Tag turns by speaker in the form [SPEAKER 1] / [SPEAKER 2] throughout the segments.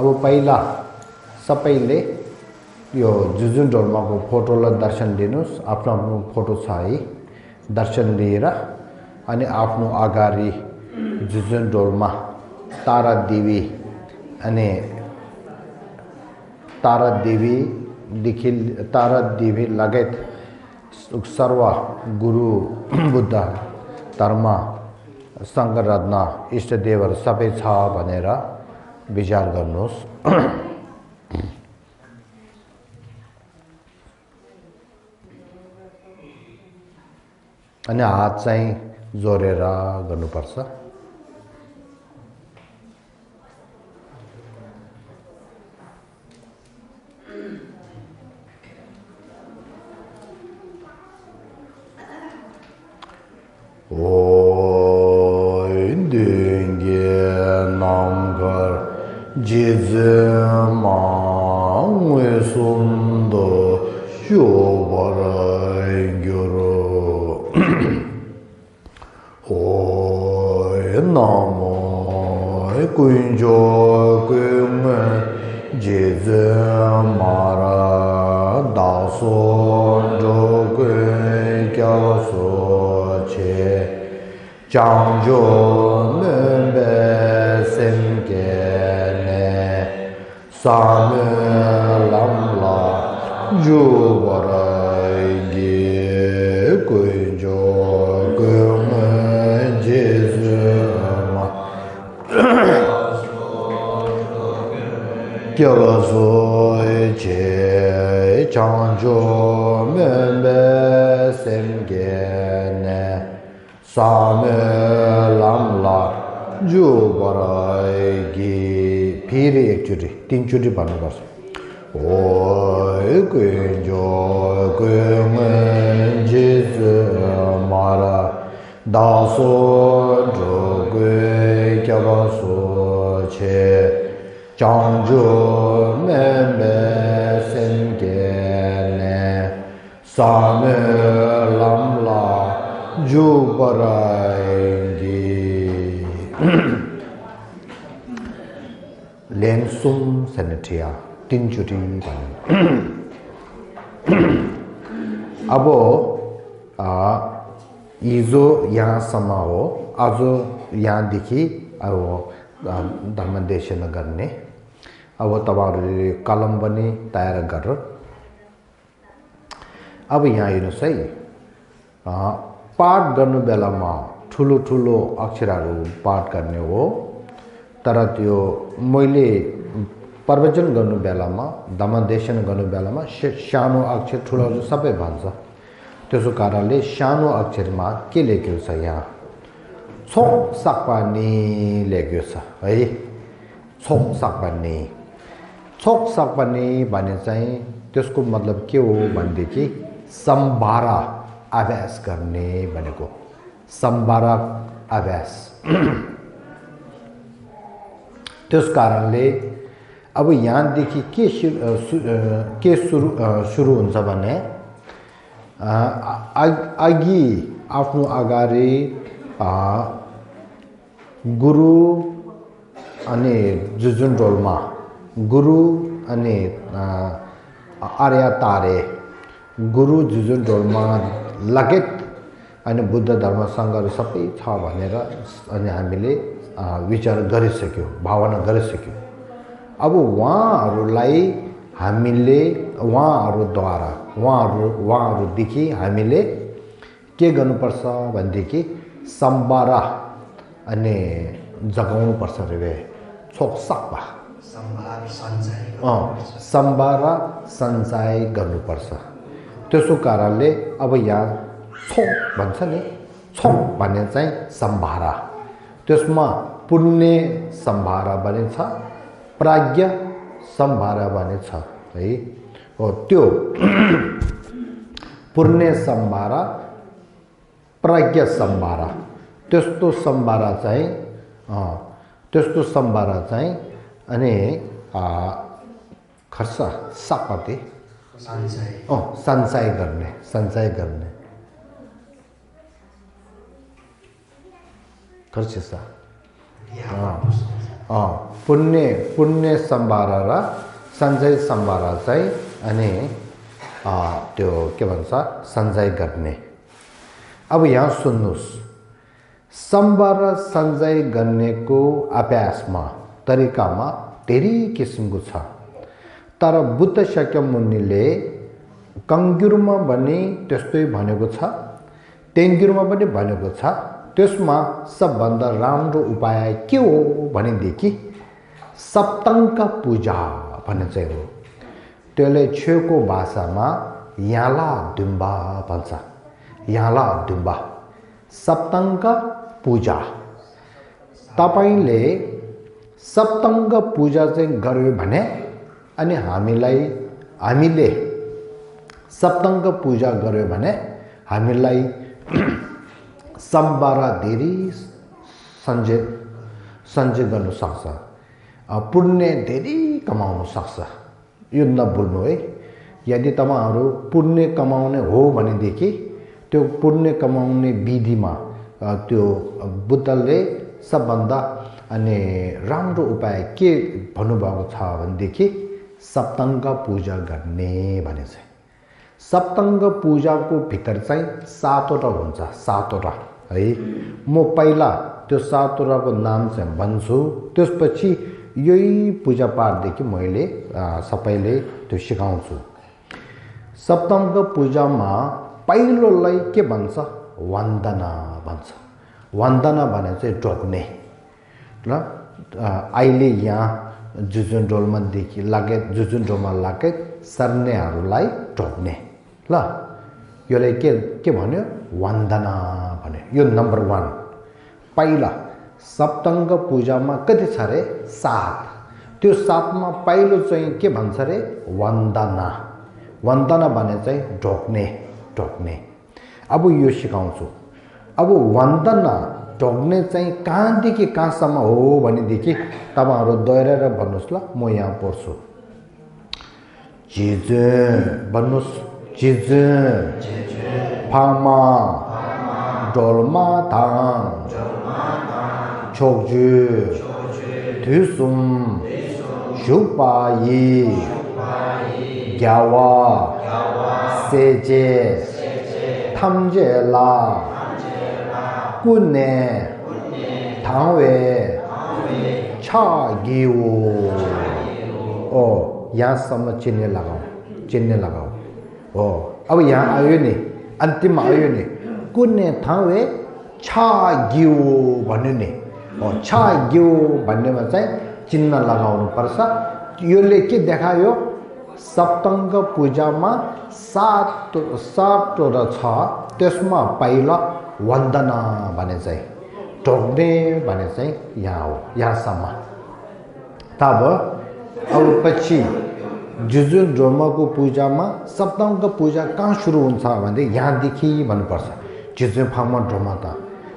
[SPEAKER 1] अब पहिला सबैले यो जुजुन्डोल्माको फोटोलाई दर्शन लिनुस् आफ्नो आफ्नो फोटो छ है दर्शन लिएर अनि आफ्नो अगाडि जुजुन्डोल्मा तारा देवी लगायत सर्व गुरु बुद्ध धर्म संघरत्न इष्टदेवहरू सबै छ भनेर विचार गर्नुहोस् अनि हात चाहिँ जोडेर गर्नुपर्छ फेरि एकचोटि तीनचोटि भन्नुपर्छ लेन्सुम सेनेटिया तीनचोटि अब हिजो यहाँसम्म हो आज यहाँदेखि अब धर्मदेशन गर्ने अब तपाईहरुले कलम पनि तयार गरेर अब यहाँ हेर्नुस् है पाठ गर्नु बेलामा ठुलो ठुलो अक्षरहरू पाठ गर्ने हो तर त्यो मैले प्रवचन गर्नु बेलामा धर्मदेशन गर्नु बेलामा सानो अक्षर ठुलो अक्षर सबै भन्छ त्यसो कारणले सानो अक्षरमा के लेखेको छ यहाँ छोक साक्पानी लेखेको छ है छोक साक्पानी भने चाहिँ त्यसको मतलब के हो भनेदेखि सम्भारा अभ्यास गर्ने भनेको सम्भारा अभ्यास त्यस कारणले अब यहाँदेखि के सुरु हुन्छ भने अघि आफ्नो अगाडि गुरु अनि जुजुन्डोल्मा गुरु अनि आर्य तारे गुरु जुजुन्डोल्मा लगायत अनि बुद्ध धर्म संघहरु सबै छ भनेर अनि हामीले विचार गरिसक्यो भावना गरिसक्यो अब उहाँहरुलाई हामीले उहाँहरुद्वारा उहाँहरुदेखि हामीले के गर्नुपर्छ भनेदेखि सम्भारा अनि जगाउनु पर्छ रे छोकसाक्पा सम्भारा सञ्चय गर्नुपर्छ त्यसो कारणले अब यहाँ छोक भन्छ नि छोक भन्ने चाहिँ सम्भारा त्यसमा पुण्य सम्भारा भने छ प्राज्ञ सम्भारा भने छ है हो त्यो पुण्य सम्भारा प्राज्ञ सम्भारा त्यस्तो सम्भारा चाहिँ अनि खर्च सापते सञ्चय गर्ने खर्च पुण्य सम्भार र सञ्चय सम्भार चाहिँ अनि त्यो के भन्छ सञ्चय गर्ने। अब यहाँ सुन्नुस्, सम्भार सञ्चय गर्नेको अभ्यासमा तरिकामा धेरै किसिमको छ, तर बुद्ध शाक्यमुनिले कङ्ग्युरमा पनि त्यस्तै भनेको छ, टेङ्ग्युरमा पनि भनेको छ। त्यसमा सबभन्दा राम्रो उपाय के हो भनेदेखि सप्तङ्ग पूजा भन्ने चाहिँ हो। त्यसले छेउको भाषामा याला दुम्बा भन्छ, याला दुम्बा सप्तङ्ग पूजा। तपाईले सप्तङ्ग पूजा चाहिँ गर्यो भने अनि हामीले सप्तङ्ग पूजा गर्यो भने हामीलाई सम्भार धेरै सञ्चय गर्नु सक्छ, पुण्य धेरै कमाउनु सक्छ। यो नभुल्नु है। यदि तपाईहरु पुण्य कमाउने हो भनेदेखि त्यो पुण्य कमाउने विधिमा त्यो बुद्धले सबभन्दा अनि राम्रो उपाय के भन्नुभएको छ भनेदेखि सप्तङ्ग पूजा गर्ने भने चाहिँ। सप्तङ्ग पूजाको भित्र चाहिँ 7वटा हुन्छ, 7वटा है। म पहिला त्यो 7वटाको नाम चाहिँ भन्छु, त्यसपछि यही पूजा पाठदेखि मैले सबैले त्यो सिकाउँछु। सप्तङ्ग पूजामा पहिलोलाई के भन्छ? वन्दना भन्छ। वन्दना भने चाहिँ ढोग्ने ल। अहिले यहाँ जुजुन्डोलमा देखि लगायत जुजुन्डोलमा लगायत सर्नेहरूलाई ढोग्ने ल। यसलाई के भन्यो? वन्दना भन्यो। यो नम्बर 1। पहिला सप्तङ्ग पूजामा कति छ रे? 7। त्यो 7मा पहिलो चाहिँ के भन्छ रे? वन्दना। वन्दना भने चाहिँ ढोग्ने। अब यो सिकाउँछु। अब वन्दना ढोग्ने चाहिँ कहाँदेखि कहाँसम्म हो भनेदेखि तपाईहरु दोहोर्याएर भन्नुस् ल। म यहाँ पढ्छु। जिजे भन्नुस्। जिजे फामा डोल्मा थाङ छोक्जु थुसुम शुपाई ग्यावा सेजे 탐제ला कुने थावे छागिओ। यहाँसम्म चिन्ह लगाओ। अब यहाँ आयो नि, अन्तिममा आयो नि, कुने थावे छागिओ भन्यो नि। छागिओ भन्नेमा चाहिँ चिन्ह लगाउनु पर्छ। योले के देखायो? सप्तङ्ग पूजामा 7वटा छ, त्यसमा पहिला वन्दना भने चाहिँ ढोग्ने भने चाहिँ यहाँ हो, यहाँसम्म तब। अब पछि जुजुन्डोमाको पूजामा सप्तङ्ग पूजा कहाँ सुरु हुन्छ भने यहाँदेखि भन्नुपर्छ। जुजुफाङमा ढोमा त।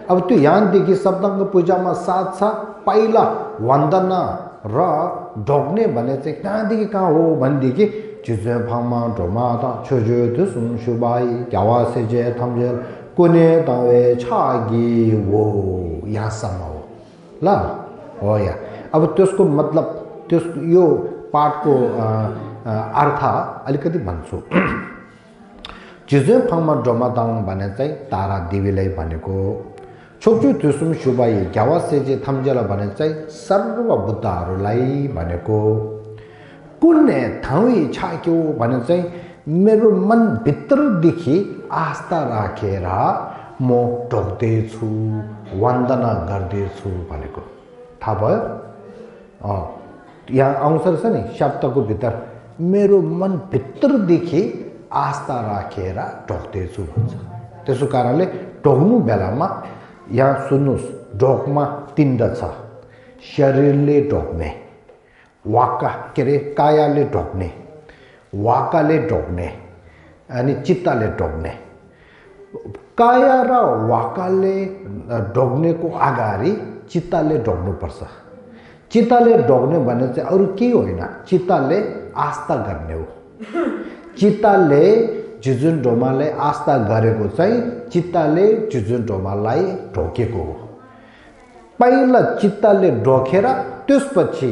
[SPEAKER 1] अब त्यो यहाँदेखि सप्तङ्ग पूजामा 7 छ। पहिला वन्दना र ढोग्ने भने चाहिँ कहाँदेखि कहाँ हो भनेदेखि जुजुफाङमा ढोमा त छोजु थुसुम शुबाई ग्यावा सेजे थम्जेल कुने तावे छागी वो, यहाँसम्म हो ल। हो या। अब त्यसको मतलब यो पाठको अर्थ अलिकति भन्छु। जुजुफाङमा ढोमादाङ भने चाहिँ तारा देवीलाई भनेको। छोक्चु थुसुम शुबाई ग्यावा सेजे थम्जेल भने चाहिँ सर्व बुद्धहरूलाई भनेको। कुने थावी छाक्यो भने चाहिँ मेरो मन भित्रदेखि आस्था राखेर म ढोग्दैछु, वन्दना गर्दैछु भनेको। थाहा भयो? यहाँ आउँछ रहेछ नि शब्दको भित्र, मेरो मन भित्रदेखि आस्था राखेर ढोग्दैछु भन्छ। त्यसो कारणले ढोग्नु बेलामा यहाँ सुन्नुस्, ढोकमा 3वटा छ। शरीरले ढोग्ने, वाका के अरे कायाले ढोग्ने, वाकाले ढोग्ने अनि चित्तले ढोग्ने। काया र वाकाले ढोग्नेको अगाडि चित्तले ढोग्नुपर्छ। चित्तले ढोग्ने भने चाहिँ अरू केही होइन, चित्तले आस्था गर्ने हो। चित्तले जुजुन्डोमालाई आस्था गरेको चाहिँ चित्तले जुजुन्डोमालाई ढोकेको हो। पहिला चित्तले ढोकेर त्यसपछि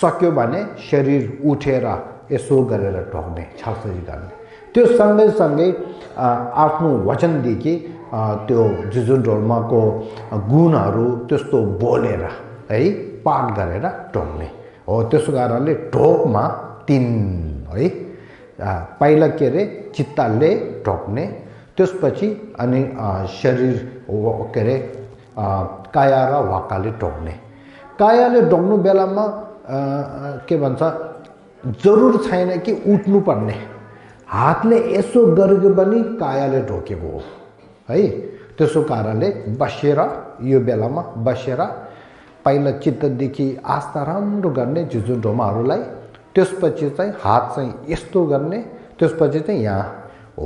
[SPEAKER 1] सक्यो भने शरीर उठेर यसो गरेर ढोक्ने छालसरी गर्ने त्यो सँगै आफ्नो वचनदेखि त्यो जुजुन ढोलमाको गुणहरू त्यस्तो बोलेर है पाठ गरेर ढोक्ने हो त्यसो कारणले ढोकमा 3 है पहिला के अरे चित्तले ढोक्ने त्यसपछि अनि शरीर के अरे काया र वाकाले ढोक्ने कायाले ढोक्नु बेलामा के भन्छ जरुर छैन कि उठ्नु पर्ने हातले यसो गरेको पनि कायाले ढोकेको हो है त्यसो कारणले बसेर यो बेलामा बसेर पहिला चित्तदेखि आस्था राम्रो गर्ने जुजुन ढोमाहरूलाई त्यसपछि चाहिँ हात चाहिँ यस्तो गर्ने त्यसपछि चाहिँ यहाँ ओ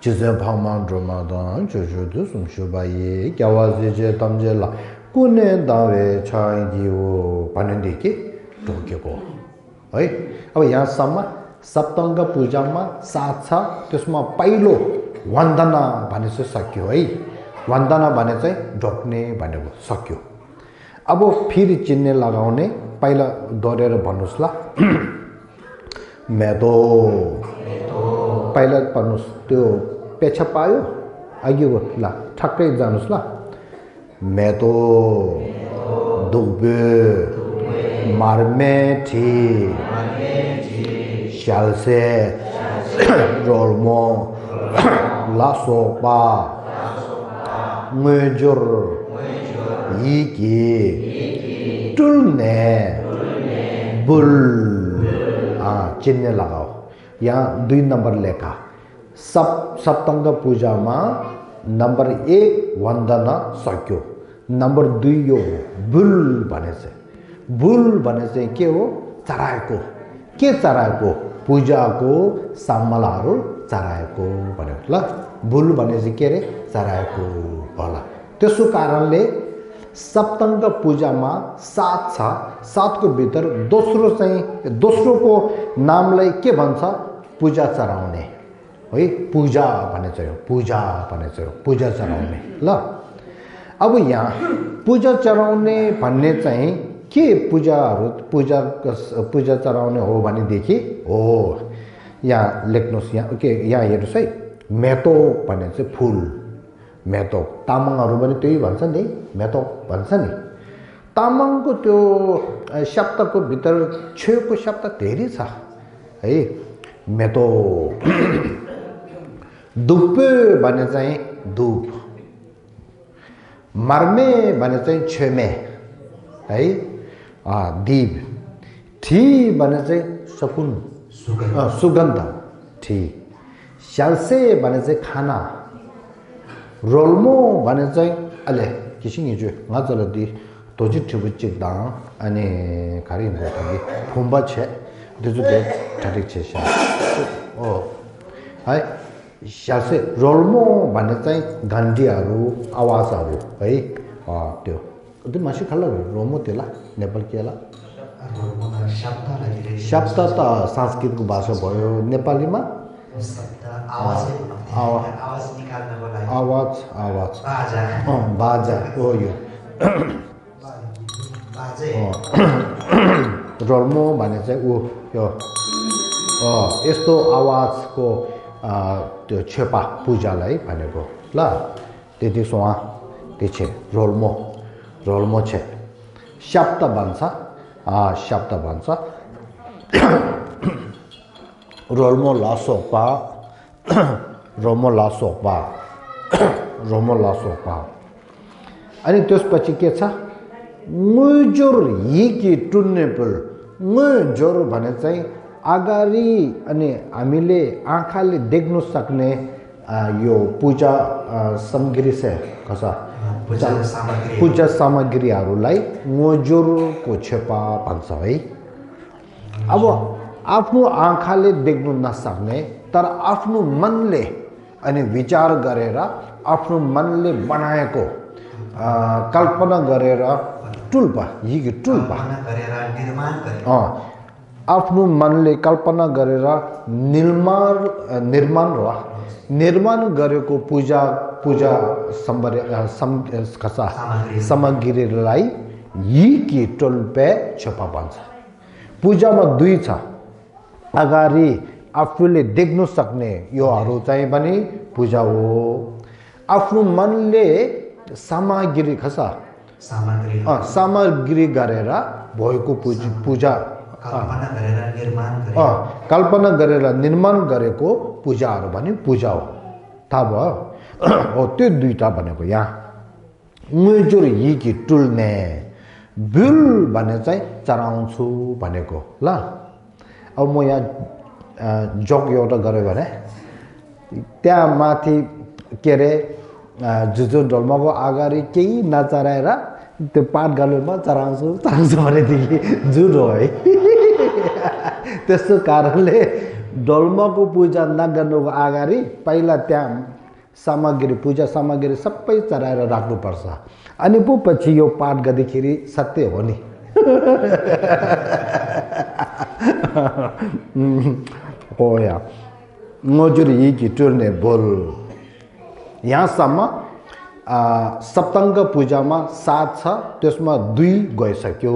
[SPEAKER 1] जुजु भावमा ढोमादान जुजु सुमसुबाये क्यावाजे जे तम्जेला कुने दावे छाइदियो भनेदेखि ढोकेको है अब यहाँसम्म सप्तङ्ग पूजामा साथ छ त्यसमा पहिलो वन्दना भने चाहिँ सक्यो है वन्दना भने चाहिँ ढोक्ने भनेको सक्यो अब फेरि चिन्ने लगाउने पहिला दोहोरेर भन्नुस् ल मेदो पहिला भन्नुस् त्यो पेछा पायो अघि ल ठक्कै जानुस् ल मेदो दुबे मार्मेठी 샬세 롤모 라소바 므줄 이기 뚫네 불 चिन्ने लगाओ यहाँ 2 नंबर लेखा सप्तंग पूजा में नंबर 1 वंदना सक्यो नंबर 2 यो बुल भने चाहिँ के हो चढाएको के चढाएको पूजाको सामलाहरू चढाएको भन्यो ल बुल भने चाहिँ के रे चढाएको होला त्यसो कारणले सप्तंग पूजामा 7 छ 7 को भित्र दोस्रोको नामलाई के भन्छ पूजा चढाउने है पूजा भने चाहिँ पूजा चढाउने ल अब यहाँ पूजा चढाउने भन्ने चाहिँ के पूजा चढाउने हो भनेदेखि हो यहाँ लेख्नुस् यहाँ के यहाँ हेर्नुस् है मेतो भन्ने चाहिँ फुल मेतो तामाङहरू पनि त्यही भन्छ नि मेतो भन्छ नि तामाङको त्यो शब्दको भित्र छेउको शब्द धेरै छ है मेतो दुप्पे भने चाहिँ धूप मर्मे भने चाहिँ छेमे है दीप ठी भने चाहिँ सकुन सुगन्ध ठी स्याल्से भने चाहिँ खाना रोल्मो भने चाहिँ अहिले किसिङिजु ngazaladi toji tibuchik da ane kari ngotagi phumba che deju de tarik che sha o hai स्याल्से रोल्मो भने चाहिँ घन्टीहरू आवाजहरू है त्यो त्यो मासु खाल्ला रोल्मो त्यसला नेपाल केला शब्द त संस्कृतको भाषा भयो नेपालीमा आवाज बाजा हो यो रोल्मो भने चाहिँ ऊ यो यस्तो आवाजको त्यो छेपा पूजालाई भनेको ल त्यति सोहा त्यसै रोल्मो छे शब्द भन्छ रोल्मो लासोपा अनि त्यसपछि के छ मुजुर हिकी टुन्नेपुल मुजुर भने चाहिँ अगाडि अनि हामीले आँखाले देख्न सक्ने यो पूजा सामग्री से कसा पूजा सामग्रीहरूलाई मुजुरको छेपा भन्छ है अब आफ्नो आँखाले देख्न नसक्ने तर आफ्नो मनले अनि विचार गरेर आफ्नो मनले बनाएको कल्पना गरेर टुल्पा आफ्नो मनले कल्पना गरेर निर्माण गरेको पूजा पूजा सामग्रीलाई यी किटोल पे छपा भन्छ पूजामा दुई छ अगाडि आफूले देख्न सक्ने योहरू चाहिँ पनि पूजा हो आफ्नो मनले सामग्री खसा सामग्री गरेर भएको पूजा कल्पना गरेर निर्माण गरेको पूजाहरू भने पूजा हो थाहा भयो हो त्यो दुईटा भनेको यहाँ मुजुर यी टुल्ने बिल भने चाहिँ चढाउँछु भनेको ल अब म यहाँ जोक एउटा गरेँ भने त्यहाँ माथि के अरे जुजुन ढोलमाको अगाडि केही नचराएर त्यो पाठ गालुमा चढाउँछु भनेदेखि झुट हो है त्यस्तो कारणले ढोलमाको पूजा नगर्नुको अगाडि पहिला त्यहाँ सामग्री पूजा सामग्री सबै चढाएर राख्नुपर्छ अनि पो पछि यो पाठ गर्दाखेरि सत्य हो नि हो या मजुर यी किटुर्ने बोल यहाँसम्म सप्तङ्ग पूजामा 7 छ त्यसमा 2 गइसक्यो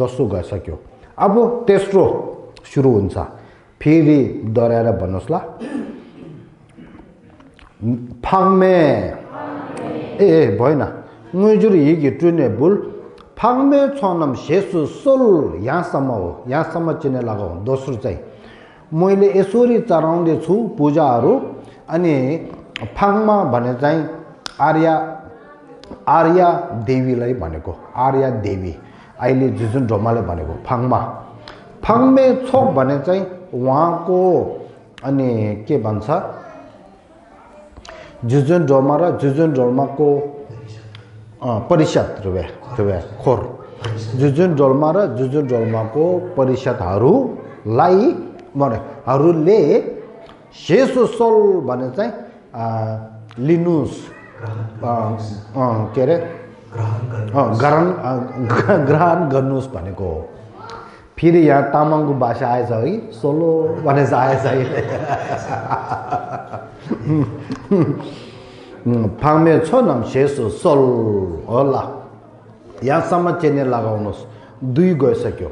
[SPEAKER 1] दोस्रो गइसक्यो अब तेस्रो सुरु हुन्छ फेरि दोहोऱ्याएर भन्नुहोस् ल फाङ्मे ए भएन मुजुर यी टुने बुल फाङ्मे छनम शेसु सोल यहाँसम्म हो यहाँसम्म चिने लगाऊ दोस्रो चाहिँ मैले यसरी चढाउँदै छु पूजाहरू अनि फाङ्मा भने चाहिँ आर्या देवीलाई भनेको आर्या देवी अहिले जुजुन ढोमाले भनेको फाङ्मे छोक भने चाहिँ उहाँको अनि के भन्छ जुजुन ढोमा र जुजुन ढोमाको परिषद खोर जुजुन ढोमा र जुजुन ढोमाको परिषदहरूले शेषो सोल भने चाहिँ लिनुस के अरे ग्रहण गर्नुहोस् भनेको हो फेरि यहाँ तामाङको भाषा आएछ है सोलो भने आएछ अहिले फाङ्मे छ न शेषो सोल होला यहाँसम्म चेने लगाउनुहोस् 2 गइसक्यो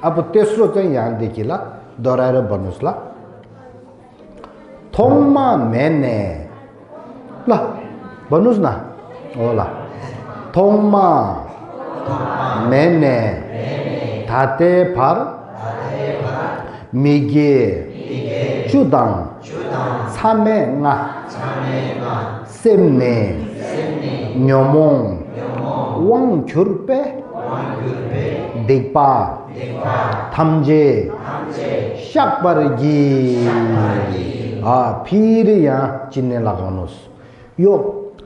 [SPEAKER 1] अब तेस्रो चाहिँ यहाँदेखि ल दोहोऱ्याएर भन्नुहोस् ल थोङमा मेने ल भन्नुहोस् न होला थोङमा मेने थाते far मिगे चुदाङ छामे nga semne nyomong wang churpe dekpa thamje shakbargi फेरि यहाँ चिन्ने लगाउनुहोस् यो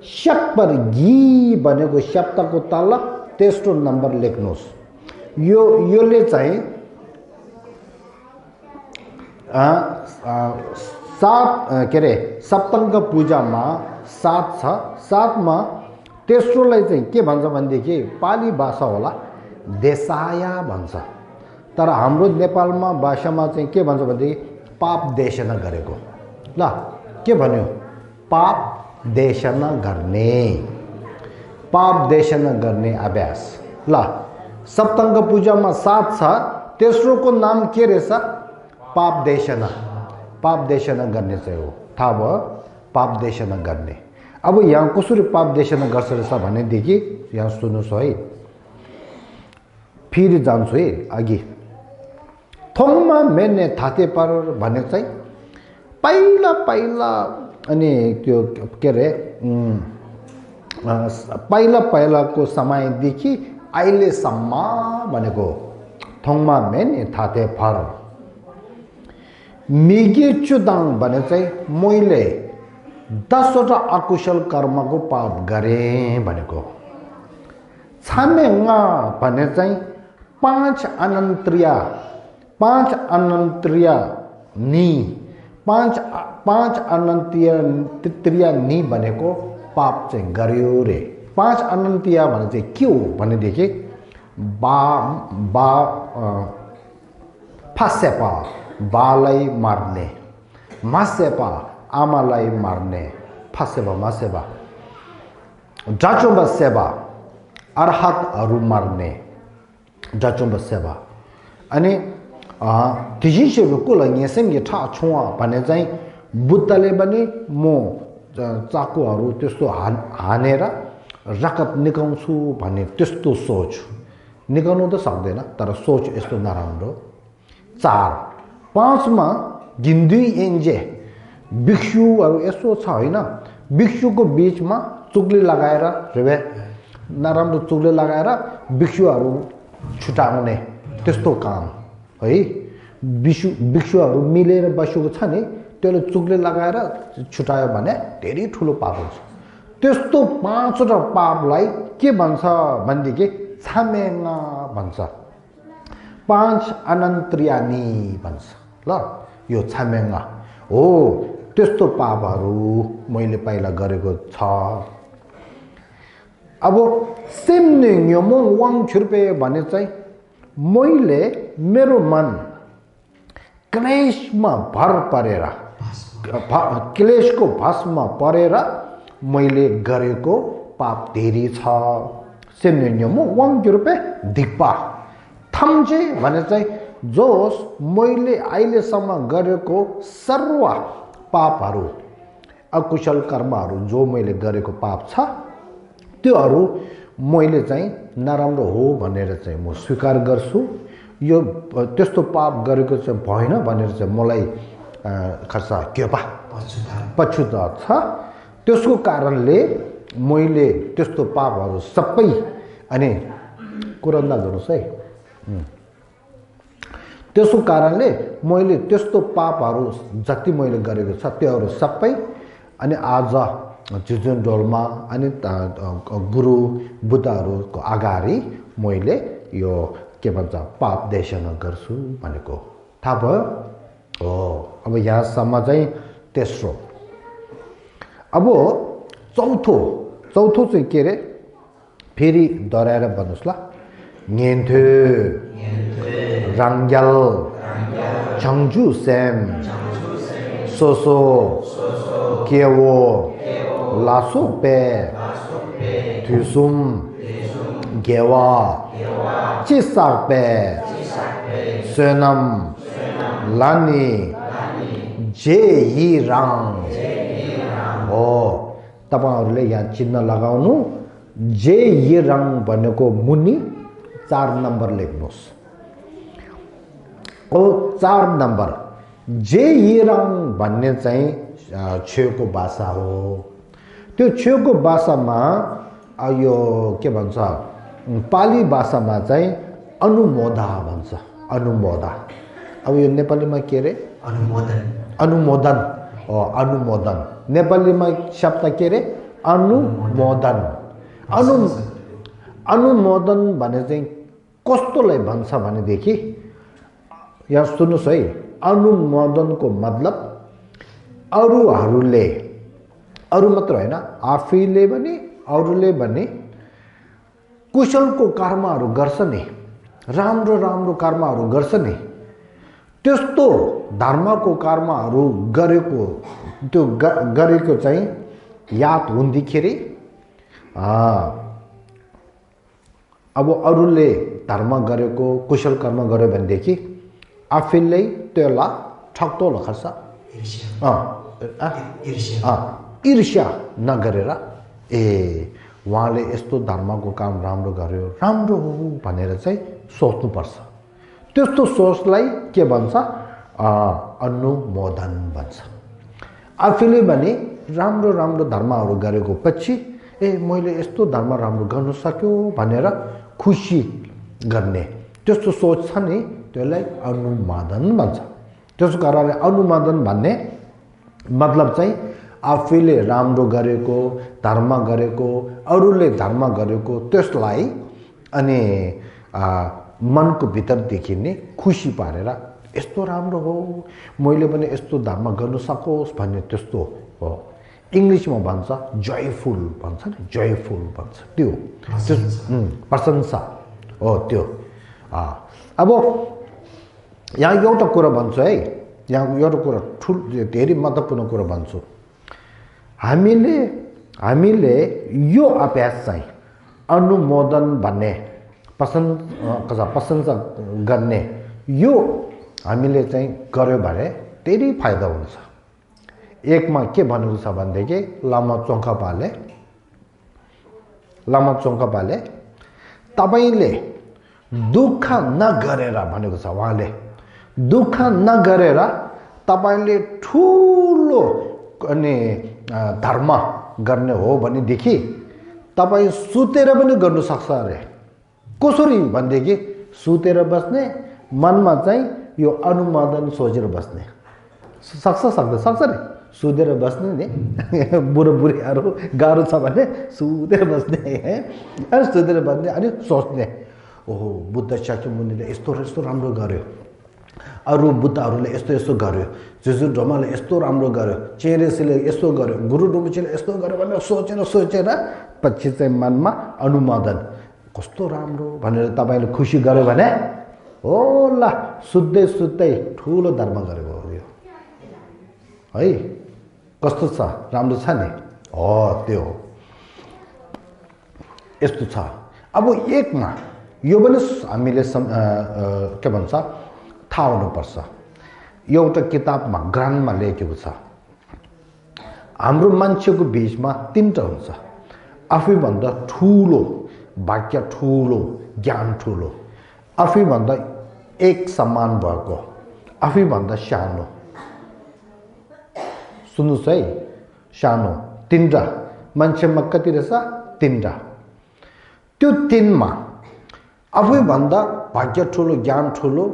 [SPEAKER 1] शक्बरगी भनेको शब्दको तल तेस्रो नम्बर लेख्नुहोस् योले चाहिँ 7 के अरे सप्तङ्ग पूजामा 7 छ 7 मा तेस्रोलाई चाहिँ के भन्छ भनेदेखि पाली भाषा होला देसाया भन्छ तर हाम्रो नेपालमा भाषामा चाहिँ के भन्छ भनेदेखि पाप देशना गरेको ल के भन्यो पाप देशना गर्ने अभ्यास ल सप्तङ्ग पूजामा 7 छ तेस्रोको नाम के रहेछ पाप देशना गर्ने चाहिँ हो थाहा भयो पाप देशना गर्ने अब यहाँ कसरी पाप देशना गर्छ रहेछ भनेदेखि यहाँ सुन्नुहोस् है फेरि जान्छु है अघि थोङमा मेने थाते पर भने चाहिँ पहिला अनि त्यो के अरे पहिलाको समयदेखि अहिलेसम्म भनेको थोङमा मेने थाते पर मिगे चुदाङ भने चाहिँ मैले 10वटा अकुशल कर्मको पाप गरेँ भनेको छामेङ्गा भने चाहिँ 5 अनन्त्य नि भनेको पाप चाहिँ गर्यो रे 5 अनन्त्य भने चाहिँ के हो भनेदेखि फासेपा बालाई मार्ने मासेपा आमालाई मार्ने फासेपा मासेपा जाचोम्बा सेवा अर्हतहरू मर्ने जाचोम्बा सेवा अनि तिजिसेको लागि यसैले ठा छुवा भने चाहिँ बुद्धले पनि म चाकुहरू त्यस्तो हानेर रगत निकाउँछु भन्ने त्यस्तो सोच निकाल्नु त सक्दैन तर सोच यस्तो नराम्रो 4 5 मा गिन्दी एन्जे भिक्षुहरू यसो छ हैन भिक्षुको बीचमा चुक्ली लगाएर रेबे नराम्रो चुक्ली लगाएर भिक्षुहरू छुटाउने त्यस्तो काम है भिक्षुहरू मिलेर बसेको छ नि त्यसले चुक्ली लगाएर छुटायो भने धेरै ठुलो पाप हुन्छ त्यस्तो 5वटा पापलाई के भन्छ भन्देखि छामेङा भन्छ 5 अनन्त्रियानी भन्छ ल यो छामेङा हो त्यस्तो पापहरू मैले पहिला गरेको छ अब सेमने न्यमो वाङ छुर्पे भने चाहिँ मैले मेरो मन क्लेशमा भर परेर क्लेशको भस्ममा परेर मैले गरेको पाप धेरै छ सेमने न्यमो वाङ छुर्पे दिक्पा थम्जे भने चाहिँ जोस मैले अहिलेसम्म गरेको सर्व पापहरू अकुशल कर्महरू जो मैले गरेको पाप छ त्योहरू मैले चाहिँ नराम्रो हो भनेर चाहिँ म स्वीकार गर्छु यो त्यस्तो पाप गरेको चाहिँ भएन भनेर चाहिँ मलाई खर्चा के पा पछुता छ त्यसको कारणले मैले त्यस्तो पापहरू सबै अनि कुरा नगर्नुस् है त्यसको कारणले मैले त्यस्तो पापहरू जति मैले गरेको छ त्योहरू सबै अनि आज जुजुन डोलमा अनि गुरु बुद्धहरूको अगाडि मैले यो के भन्छ पाप देशना गर्छु भनेको थाहा भयो हो अब यहाँसम्म चाहिँ तेस्रो अब चौथो चाहिँ के रे फेरि दोहोऱ्याएर भन्नुहोस् ल न्येन्थु रङ्ग्याल चङ्जु सेम सोसो केवो लासो पे थुसुम गेवा चिसाक पे सोनम लानी जे यी रङ हो तपाईहरुले यहाँ चिन्ह लगाउनु जे यी रङ भनेको मुनि 4 नम्बर लेख्नुस् ओ 4 नम्बर जे यी रङ भन्ने चाहिँ छेउको भाषा हो त्यो छेउको भाषामा यो के भन्छ पाली भाषामा चाहिँ अनुमोदा भन्छ अनुमोदा अब यो नेपालीमा के रे अनुमोदन अनुमोदन नेपालीमा शब्द के रे अनुमोदन अनुमोदन भने चाहिँ कस्तोलाई भन्छ भनेदेखि यहाँ सुन्नुस् है अनुमोदनको मतलब अरूहरूले अरू मात्र हैन आफैले पनि अरूले पनि कुशलको कर्महरू गर्छ नि राम्रो राम्रो कर्महरू गर्छ नि त्यस्तो धर्मको कर्महरू गरेको त्यो गरेको चाहिँ याद हुँदाखेरि अब अरूले धर्म गरेको कुशल कर्म गर्यो भनेदेखि आफैले त्यसलाई ठक्तो लखर्छ ईर्ष्या नगरेर ए उहाँले यस्तो धर्मको काम राम्रो गर्यो राम्रो हो भनेर चाहिँ सोच्नुपर्छ त्यस्तो सोचलाई के भन्छ अनुमोदन भन्छ आफैले भने राम्रो राम्रो धर्महरू गरेको पछि ए मैले यस्तो धर्म राम्रो गर्न सक्यो भनेर खुसी गर्ने त्यस्तो सोच छ नि त्यसलाई अनुमोदन भन्छ त्यसको कारणले अनुमोदन भन्ने मतलब चाहिँ आफैले राम्रो गरेको धर्म गरेको अरूले धर्म गरेको त्यसलाई अनि मनको भित्रदेखि नै खुसी पारेर यस्तो राम्रो हो मैले पनि यस्तो धर्म गर्न सकोस् भन्ने त्यस्तो हो इंग्लिशमा भन्छ जयफुल भन्छ नि जयफुल भन्छ त्यो प्रशंसा हो त्यो अब यहाँ एउटा कुरा भन्छु है यहाँ एउटा कुरा ठुलो धेरै महत्त्वपूर्ण कुरा भन्छु हामीले हामीले यो अभ्यास चाहिँ अनुमोदन भन्ने प्रशंसा गर्ने यो हामीले चाहिँ गर्यो भने धेरै फाइदा हुन्छ एकमा के भनेको छ भनेदेखि लामा चोङ्खपाले तपाईले दुःख नगरेर भनेको छ उहाँले दुःख नगरेर तपाईले ठुलो अनि धर्म गर्ने हो भनेदेखि तपाई सुतेर पनि गर्न सक्छ अरे कसरी भनेदेखि सुतेर बस्ने मनमा चाहिँ यो अनुमोदन सोचेर बस्ने सक्छ नि सुतेर बस्ने नि बुढाबुढीहरू गाह्रो छ भने सुतेर बस्ने अनि सुतेर बस्ने अनि सोच्ने ओहो बुद्ध शाक्यमुनिले यस्तो राम्रो गर्यो अरू बुद्धहरूले यस्तो गर्यो जुजु ढोमाले यस्तो राम्रो गर्यो चेरेसीले यस्तो गर्यो गुरु डुम्बुचीले यस्तो गर्यो भनेर सोचेर पछि चाहिँ मनमा अनुमोदन कस्तो राम्रो भनेर तपाईले खुसी गर्यो भने हो ल सुत्दै ठुलो धर्म गरेको हो यो है कस्तो छ राम्रो छ नि हो त्यो यस्तो छ अब एकमा यो पनि हामीले के भन्छ थाहा हुनुपर्छ एउटा किताबमा ग्रन्थमा लेखेको छ हाम्रो मान्छेको बीचमा तीनटा हुन्छ आफैभन्दा ठुलो वाक्य ठुलो ज्ञान ठुलो आफैभन्दा एक समान भएको आफैभन्दा सानो सुन्नुस् है सानो तीनटा मान्छेमा कति रहेछ तीनटा त्यो तीनमा आफैभन्दा भाग्य ठुलो ज्ञान ठुलो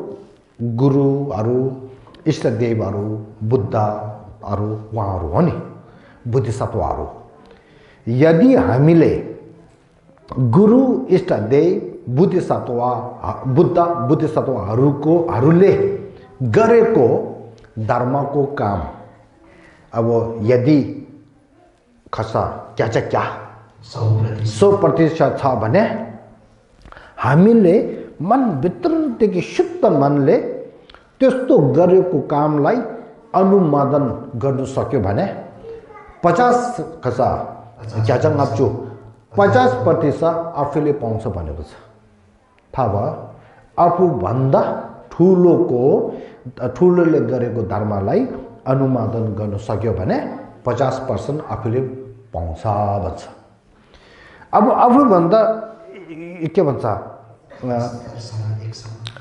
[SPEAKER 1] गुरुहरू इष्टदेवहरू बुद्धहरू उहाँहरू हो नि बुद्धिसत्वहरू यदि हामीले गुरु इष्टदेव बुद्धिसत्वहरूले गरेको धर्मको काम अब यदि खसा क्या 100% छ भने हामीले मनभित्रदेखि शुद्ध मनले त्यस्तो गरेको कामलाई अनुमोदन गर्न सक्यो भने 50 खसा ज्याजङ आप्छु 50% आफूले पाउँछ भनेको छ थाहा भयो आफूभन्दा ठुलोले गरेको धर्मलाई अनुमोदन गर्न सक्यो भने 50% आफूले पाउँछ भन्छ अब आफूभन्दा के भन्छ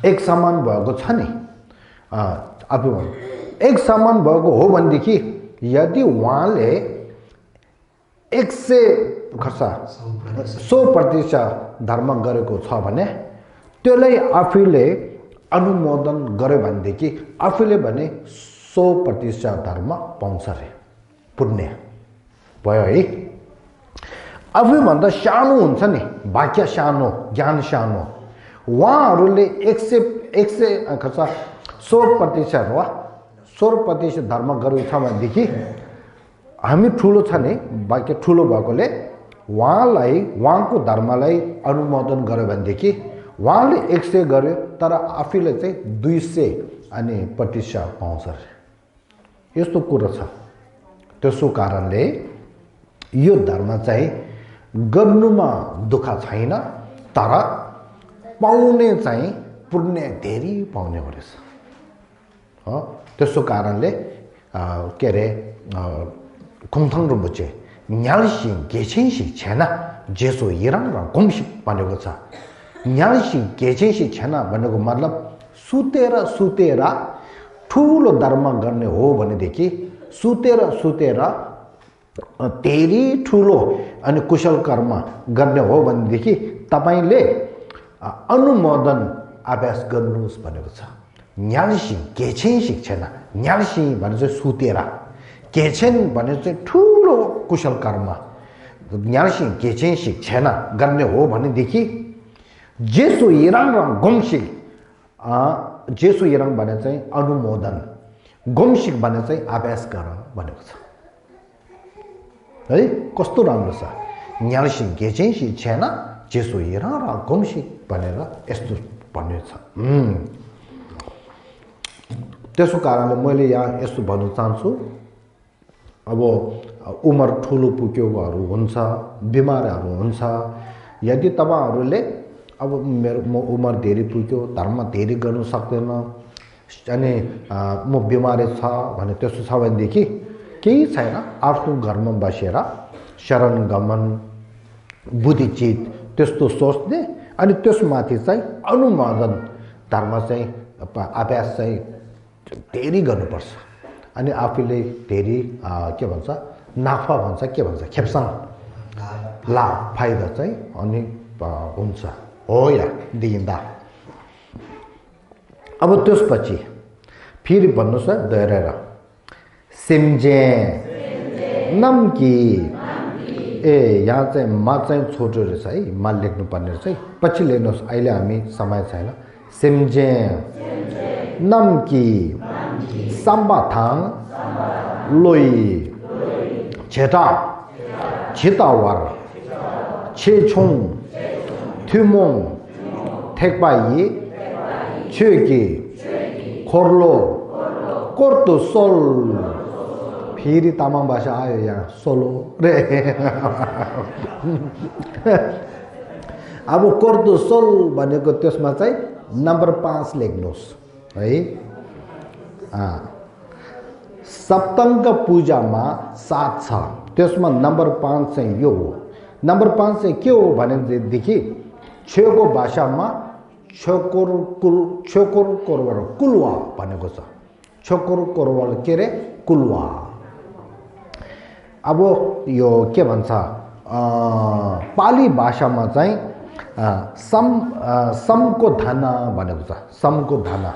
[SPEAKER 1] एक समान भएको छ नि आफूभन्दा एक समान भएको हो भनेदेखि यदि उहाँले 100% धर्म गरेको छ भने त्यसलाई आफूले अनुमोदन गर्यो भनेदेखि आफूले भने 100% धर्म पाउँछ रे पुण्य भयो है आफूभन्दा सानो हुन्छ नि वाक्य सानो ज्ञान सानो उहाँहरूले 100% वा 100% धर्म गरेको छ भनेदेखि हामी ठुलो छ नि वाक्य ठुलो भएकोले उहाँको धर्मलाई अनुमोदन गर्यो भनेदेखि उहाँले 100 गर्यो तर आफूले चाहिँ 200 अनि प्रतिशत पाउँछ यस्तो कुरा छ त्यसो कारणले यो धर्म चाहिँ गर्नुमा दुःख छैन तर पाउने चाहिँ पुण्य धेरै पाउने रहेछ त्यसो कारणले के अरे खुङथाङ रुम्बुचे न्यालसिङ गेछेसी छेना जेसो इराङ र गोमसिक भनेको छ न्यालसिङ गेछेसी छेना भनेको मतलब सुतेर ठुलो धर्म गर्ने हो भनेदेखि सुतेर धेरै ठुलो अनि कुशल कर्म गर्ने हो भनेदेखि तपाईले अनुमोदन अभ्यास गर्नुहोस् भनेको छ न्यालसिङ गेछेसी छेना न्यालसिङ भने चाहिँ सुतेर गेछेन भने चाहिँ ठुलो कुशल कर्म न्यालसिङ गेछेसी छेना गर्ने हो भनेदेखि जेसो इराङ र गोमसिक जेसो इराङ भने चाहिँ अनुमोदन गोमसिक भने चाहिँ अभ्यास गर भनेको छ है कस्तो राम्रो छ न्यालसिङ गेछेसी छेना जेसो इराङ र गोमसिक भनेर यस्तो भन्ने छ त्यसो कारणले मैले यहाँ यस्तो भन्न चाहन्छु अब उमर ठुलो पुगेकोहरू हुन्छ, बिमारहरू हुन्छ। यदि तपाईँहरूले अब म उमर धेरै पुग्यो, धर्म धेरै गर्नु सक्दैन अनि म बिमारी छ भने त्यस्तो छ भनेदेखि केही छैन, आफ्नो घरमा बसेर शरण गमन बुद्धिचित त्यस्तो सोच्ने अनि त्यसमाथि चाहिँ अनुमोदन धर्म चाहिँ अभ्यास चाहिँ धेरै गर्नुपर्छ। अनि आफूले धेरै के भन्छ नाफा भन्छ के भन्छ खेप्साङ लाभ फाइदा चाहिँ अनि हुन्छ हो या दिइँदा। अब त्यसपछि फेरि भन्नुहोस् है दोहोऱ्याएर सिम्जे नम्की ए यहाँ चाहिँ मा चाहिँ छोटो रहेछ है, मा लेख्नुपर्ने रहेछ है, पछि लेख्नुहोस्, अहिले हामी समय छैन। सिम्जे नम्की साम्बाथाङ लोई छेटा छितावर छेछुङ थुमोङ थेक्पाई छेकी खोर्लो कोर्तो सोल। फेरि तामाङ भाषा आयो यहाँ सोलो रे अब कोर्तो सोल भनेको त्यसमा चाहिँ नम्बर 5 लेख्नुहोस् है। सप्तङ्ग पूजामा 7 छ, त्यसमा नम्बर 5 चाहिँ यो हो। नम्बर 5 चाहिँ के हो भनेदेखि छेको भाषामा छोकोर कोरवर कुलवा भनेको छ। छोकोर कोरवर के रे कुलवा। अब यो के भन्छ पाली भाषामा चाहिँ समको धाना भनेको छ, समको धाना।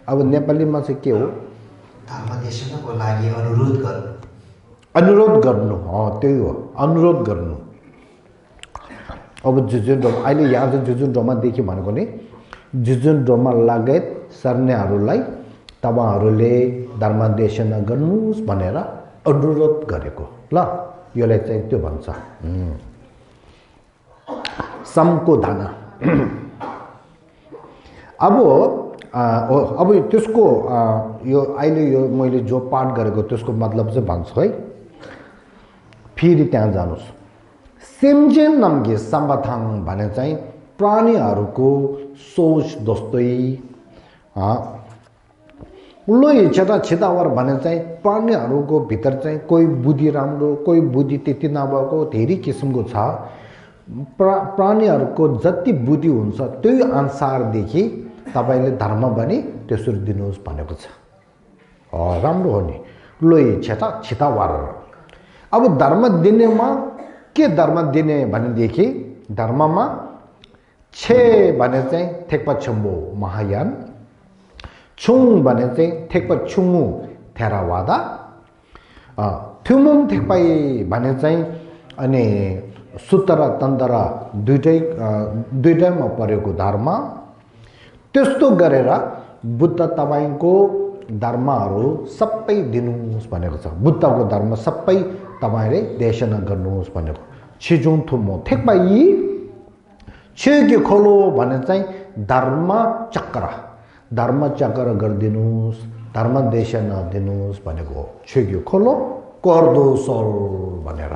[SPEAKER 1] अब नेपालीमा चाहिँ के हो
[SPEAKER 2] धर्मदेशनको लागि अनुरोध गर्नु,
[SPEAKER 1] अनुरोध गर्नु त्यही हो, अनुरोध गर्नु। अब जुजुन्डोमा अहिले यहाँ चाहिँ जुजुन्डोमा देखियो भनेको नि जुजुन्डोमा लगायत सर्नेहरूलाई तपाईँहरूले धर्मदेशना गर्नुहोस् भनेर अनुरोध गरेको ल, यसलाई चाहिँ त्यो भन्छ समको धाना। अब त्यसको यो अहिले यो मैले जो पाठ गरेको त्यसको मतलब चाहिँ भन्छु है। फेरि त्यहाँ जानुहोस्। सिम्जेन नम्गे सम्बथाङ भने चाहिँ प्राणीहरूको सोच जस्तै, लोई छेटा छितावर भने चाहिँ प्राणीहरूको भित्र चाहिँ कोही बुद्धि राम्रो कोही बुद्धि त्यति नभएको धेरै किसिमको छ। प्राणीहरूको जति बुद्धि हुन्छ त्यही अनुसारदेखि तपाईँले धर्म पनि त्यसरी दिनुहोस् भनेको छ। राम्रो हो नि, लोई छेटा छितावर। अब धर्म दिनेमा के धर्म दिने भनेदेखि धर्ममा छे भने चाहिँ थेक्पा छम्बो महायान, छुङ भने चाहिँ थेक्पा छुङु थेरावादा, थुमुङ थेक्पाई भने चाहिँ अनि सुतरा तन्तरा दुइटैमा परेको धर्म। त्यस्तो गरेर बुद्ध तपाईँको धर्महरू सबै दिनुहोस् भनेको छ। बुद्धको धर्म सबै तपाईँले देशना गर्नुहोस् भनेको। छिजुङ थुमो थेक्पाई छेके खोलो भने चाहिँ धर्म चक्र गरिदिनुहोस्, धर्म देशना दिनुहोस् भनेको हो। छेके खोलो कर्दो सोल भनेर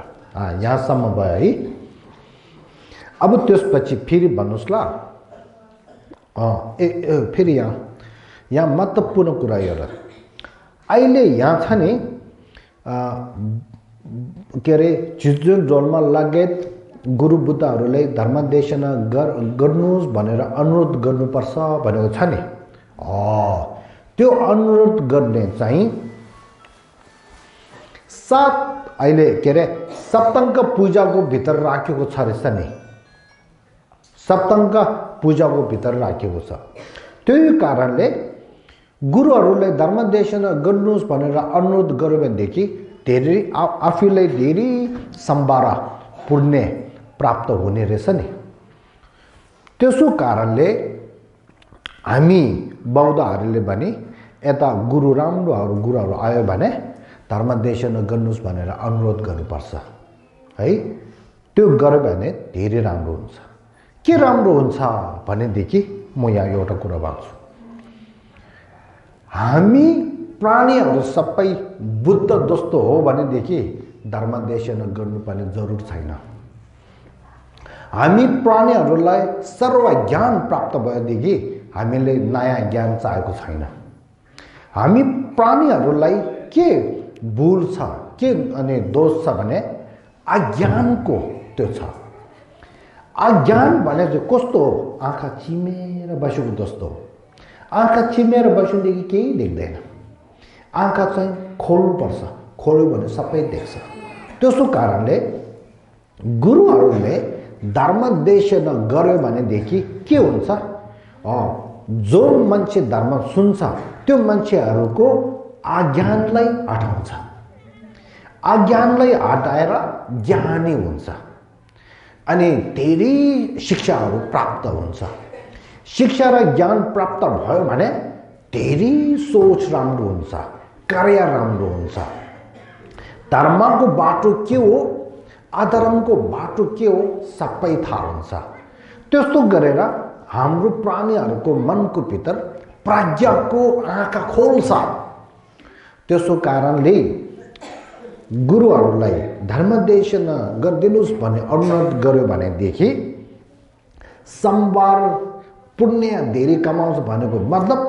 [SPEAKER 1] यहाँसम्म भयो है। अब त्यसपछि फेरि भन्नुहोस् ल, फेरि यहाँ महत्त्वपूर्ण कुरा एउटा अहिले यहाँ छ नि के अरे जुन डोलमा लगायत गुरु बुद्धहरूलाई धर्मदेशना गर्नुहोस् भनेर अनुरोध गर्नुपर्छ भनेको छ नि। त्यो अनुरोध गर्ने चाहिँ 7 अहिले के अरे सप्तङ्ग पूजाको भित्र राखेको छ रहेछ नि, सप्तङ्ग पूजाको भित्र राखेको छ। त्यही कारणले गुरुहरूलाई धर्मदेशना गर्नुहोस् भनेर अनुरोध गर्यो भनेदेखि धेरै आफूलाई धेरै सम्भारा पुण्य प्राप्त हुने रहेछ नि। त्यसो कारणले हामी बौद्धहरूले भने यता गुरुहरू आयो भने धर्मदेशना गर्नुहोस् भनेर अनुरोध गर्नुपर्छ है। त्यो गर्यो भने धेरै राम्रो हुन्छ। के राम्रो हुन्छ भनेदेखि म यहाँ एउटा कुरा भन्छु, हामी प्राणीहरू सबै बुद्ध जस्तो हो भनेदेखि धर्मदेशन गर्नुपर्ने जरुर छैन। हामी प्राणीहरूलाई सर्व ज्ञान प्राप्त भएदेखि हामीले नयाँ ज्ञान चाहेको छैन। हामी प्राणीहरूलाई के भुल छ, के अनि दोष छ भने अज्ञानको त्यो छ। अज्ञान भने चाहिँ कस्तो हो? आँखा चिमेर बसेको जस्तो हो। आँखा चिमेर बसेदेखि केही देख्दैन। आँखा चाहिँ खोल्नुपर्छ, खोल्यो भने सबै देख्छ। त्यसो कारणले गुरुहरूले धर्मदेशन गर्यो भनेदेखि के हुन्छ? जो मान्छे धर्म सुन्छ त्यो मान्छेहरूको अज्ञानलाई हटाउँछ। अज्ञानलाई हटाएर ज्ञानी हुन्छ अनि धेरै शिक्षाहरू प्राप्त हुन्छ। शिक्षा र ज्ञान प्राप्त भयो भने धेरै सोच राम्रो हुन्छ, कार्य राम्रो हुन्छ। धर्मको बाटो के हो, अधर्मको बाटो के हो सबै थाहा हुन्छ। त्यस्तो गरेर हाम्रो प्राणीहरूको मनको भित्र प्रज्ञाको आँखा खोल्छ। त्यसो कारणले गुरुहरूलाई धर्मदेशन गरिदिनुस् भन्ने अनुरोध गर्यो भनेदेखि सोमबार पुण्य धेरै कमाउँछ भनेको मतलब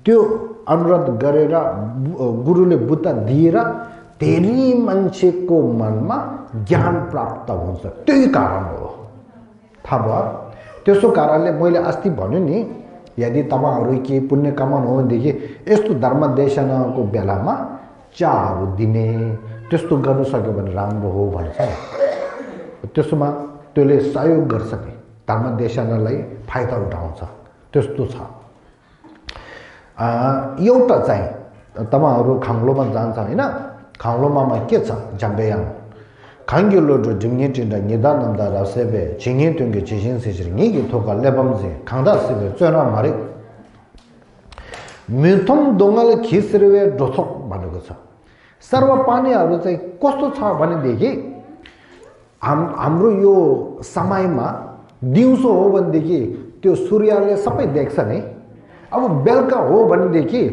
[SPEAKER 1] त्यो अनुरोध गरेर गुरुले बुद्ध दिएर धेरै मान्छेको मनमा ज्ञान प्राप्त हुन्छ। त्यही कारण हो। थाहा भयो? त्यसो कारणले मैले अस्ति भन्यो नि, यदि तपाईहरु के पुण्य कमाउनु हो भनेदेखि यस्तो धर्मदेशनको बेलामा चाहरु दिने त्यस्तो गर्न सक्यो भने राम्रो हो भन्छ। त्यसोमा त्यसले सहयोग गर्छ नि, धर्मदेशनलाई फाइदा उठाउँछ। त्यस्तो छ। एउटा चाहिँ तपाईहरु खाङ्लोमा जान्छ हैन? खाङ्लोमा के छ? जम्बेयाङ खाङ्गिलो दु जिङे तिनदा निदानन्दा रासेबे जिङे तुङे जिसिन सिसिर निगे थोका लेबमजे खांदा सिबे चोना मारे मिथुम दोंगल खिसरेवे डोथोक भनेको छ। सर्व पानीहरु चाहिँ कस्तो छ भने देखि हाम्रो यो समयमा दिउँसो हो भनेदेखि त्यो सूर्यले सबै देख्छ नि। अब बेलुका हो भनेदेखि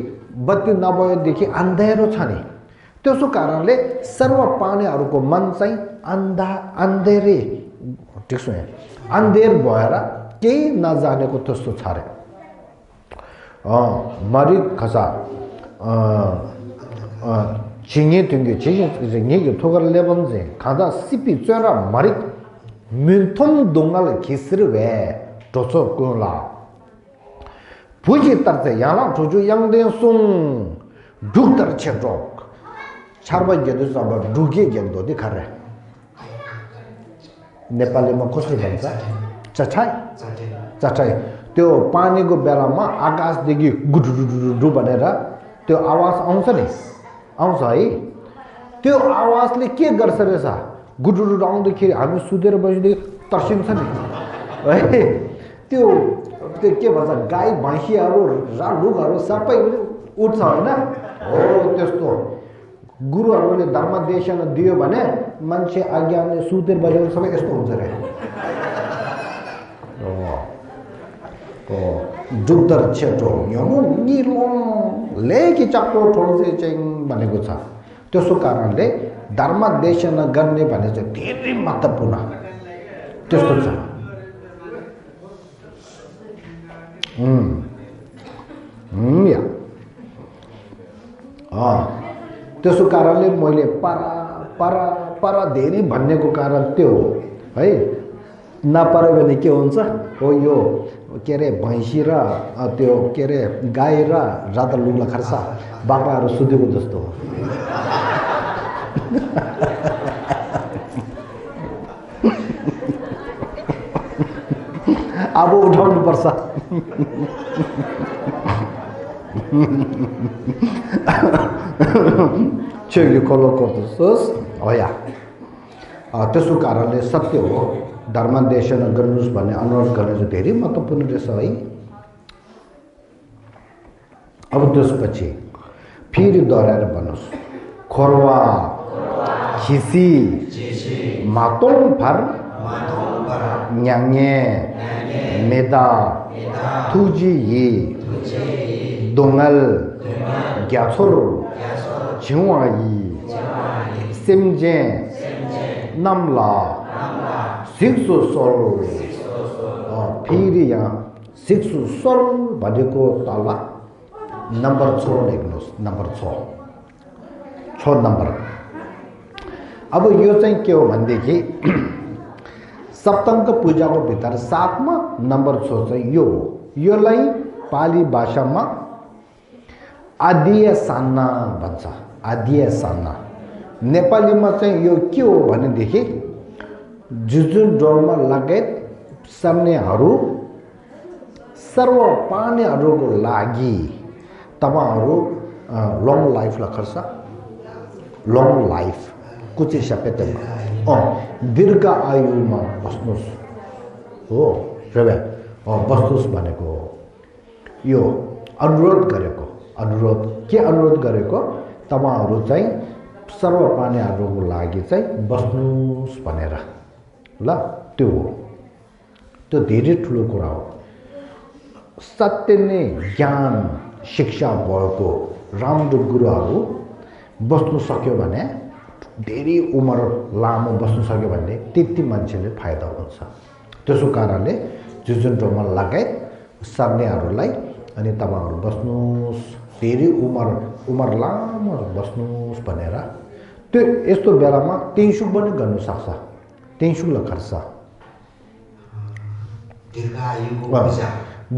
[SPEAKER 1] बत्ती नभएदेखि अन्धेरो छ नि। त्यसो कारणले सर्व प्राणीहरुको मन चाहिँ अन्धेरे ठिक छ अन्धेर भएर केही नजानेको त्यस्तो छ रे। मरिद खसा छिङे तुङे छिङे थोगर लेबन जे खादा सिपी चरा मरिद मिथुन दोंगल खिसरवे टोसो कोला पुजी तरते याला टोजु यांगदे सुङ दुक्तर छेड्रोक छारबा गेदो जब डुगे गेदो दिखारे नेपालीमा कसरी भन्छ? चचाई चचाई। त्यो पानीको बेलामा आकाशदेखि गुडुडुडु भनेर त्यो आवाज आउँछ नि, आउँछ है। त्यो आवाजले के गर्छ रहेछ? गुडुडुडु आउँदाखेरि हामी सुतेर बसेदेखि तर्सिन्छ नि है। त्यो के भन्छ गाई भैँसीहरू रुखहरू सबै उठ्छ हैन? हो त्यस्तो। गुरुहरूले धर्मदेशन दियो भने मान्छे अज्ञानले सुतेर बसेको सबै यस्तो हुन्छ रे। जुक्तर छेटो यमु निलो लेकी चक्रो ठोल्से चाहिँ भनेको छ। त्यसो कारणले धर्मदेशन गर्ने भने चाहिँ धेरै महत्त्वपूर्ण त्यस्तो छ। या त्यसो कारणले मैले पारा धेरै भन्नेको कारण त्यो हो है। नपऱ्यो भने के हुन्छ? हो यो के रे भैँसी र त्यो के रे गाई र राता लुग्ला खर्सा बाख्राहरू सुतेको जस्तो हो। अब उठाउनु पर्छ। चेली कोलो कोर्दोस् होया। त्यसो कारणले सत्य हो, धर्मदेशन गर्नुस् भन्ने अनुरोध गर्ने चाहिँ धेरै महत्त्वपूर्ण रहेछ है। अब त्यसपछि फेरि दोहोऱ्याएर भन्नुहोस्। खोरवा खिसी मातोङ फर न्याङे मेदा थुजी यी दोंगल ग्याछोर छिवाई सिमजे नमला सिक्सु सोल फेरि यहाँ सिक्सु सोल भनेको तल नम्बर 6 लेख्नुहोस् नम्बर 6 नम्बर अब यो चाहिँ के हो भनेदेखि सप्तङ्ग पूजाको भित्र 7 मा नम्बर 6 चाहिँ यो हो योलाई पाली भाषामा आदिय सान्ना भन्छ आदिय सान्ना नेपालीमा चाहिँ यो के हो भनेदेखि जुजुन डोरमा लगायत सर्नेहरू सर्व पानीहरूको लागि तपाईहरु long life लखर्छ long life Kuche सपेतमा दीर्घ आयुमा बस्नुस् हो रबे बस्नुस् भनेको यो अनुरोध गरेको अनुरोध के अनुरोध गरेको तपाईहरु चाहिँ सर्व प्राणीहरुको लागि चाहिँ बस्नुस् भनेर ल त्यो हो त्यो धेरै ठुलो कुरा हो सत्य नै ज्ञान शिक्षा भएको राम्रो गुरुहरु बस्नु सक्यो भने धेरै उमेर लामो बस्नु सक्यो भने त्यति मान्छेले फाइदा हुन्छ त्यसो कारणले जुजुन डोमा लगायत सर्नेहरुलाई अनि तपाईहरु बस्नुस् धेरै उमेर लामो बस्नुस् भनेर त्यो यस्तो बेलामा तेइसुक पनि गर्न सक्छ तेइसुक लखर्छ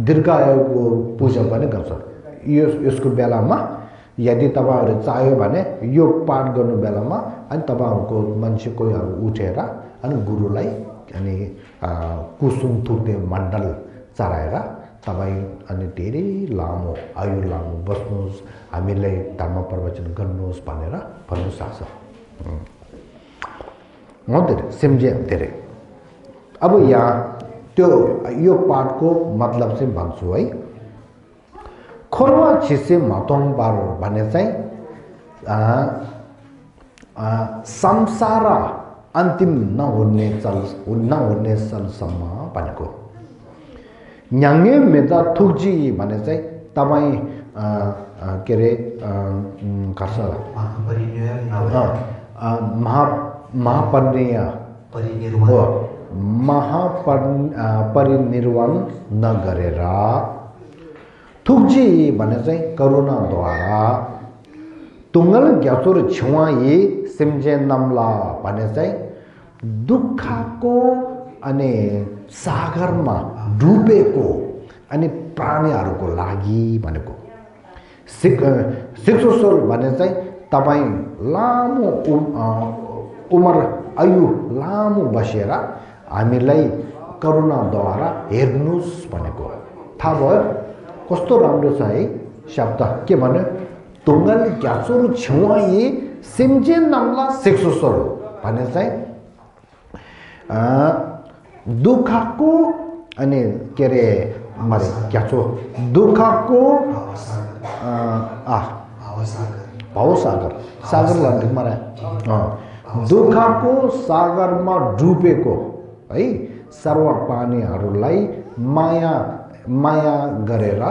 [SPEAKER 1] दीर्घ आयुको पूजा पनि गर्छ यसको बेलामा यदि तपाईहरु चाह्यो भने यो पाठ गर्नु बेलामा अनि तपाईहरुको मान्छे कोहीहरु उठेर अनि गुरुलाई अनि कुसुम थुक्ने मण्डल चढाएर तपाई अनि धेरै लामो आयु लामो बस्नुस् हामीलाई धर्म प्रवचन गर्नुस् भनेर भन्न सक्छ मतिर सिमजे धेरै अब यहाँ त्यो यो पाठको मतलब चाहिँ भन्छु है खोरवा छिसे मतोङ बार भने चाहिँ संसार अन्तिम नहुने चलसम्म भनेको न्याङ्गे मेदा थुक्जी भने चाहिँ तपाई के रे खर्च महापरिनिर्वाण नगरेर थुक्जी भने चाहिँ करुणाद्वारा तुंगल ग्याचोर छुवाई सिमजे नमला भने चाहिँ दुःखको अनि सागरमा डुबेको अनि प्राणीहरूको लागि भनेको शिक्षोसोल भने चाहिँ तपाई लामो उमर आयु लामो बसेर हामीलाई करुणाद्वारा हेर्नुस् भनेको थाहा भयो कस्तो राम्रो छ है शब्द के भन्यो तुंगल ग्याचोर छुवाई सिमजे नमला शिक्षोसोल भने चाहिँ दुःखको अनि के रे मरे ग्याचो दुःखको भावसागर सागर लान्थे मरा दुःखको सागरमा डुबेको है सर्व प्राणीहरूलाई माया गरेर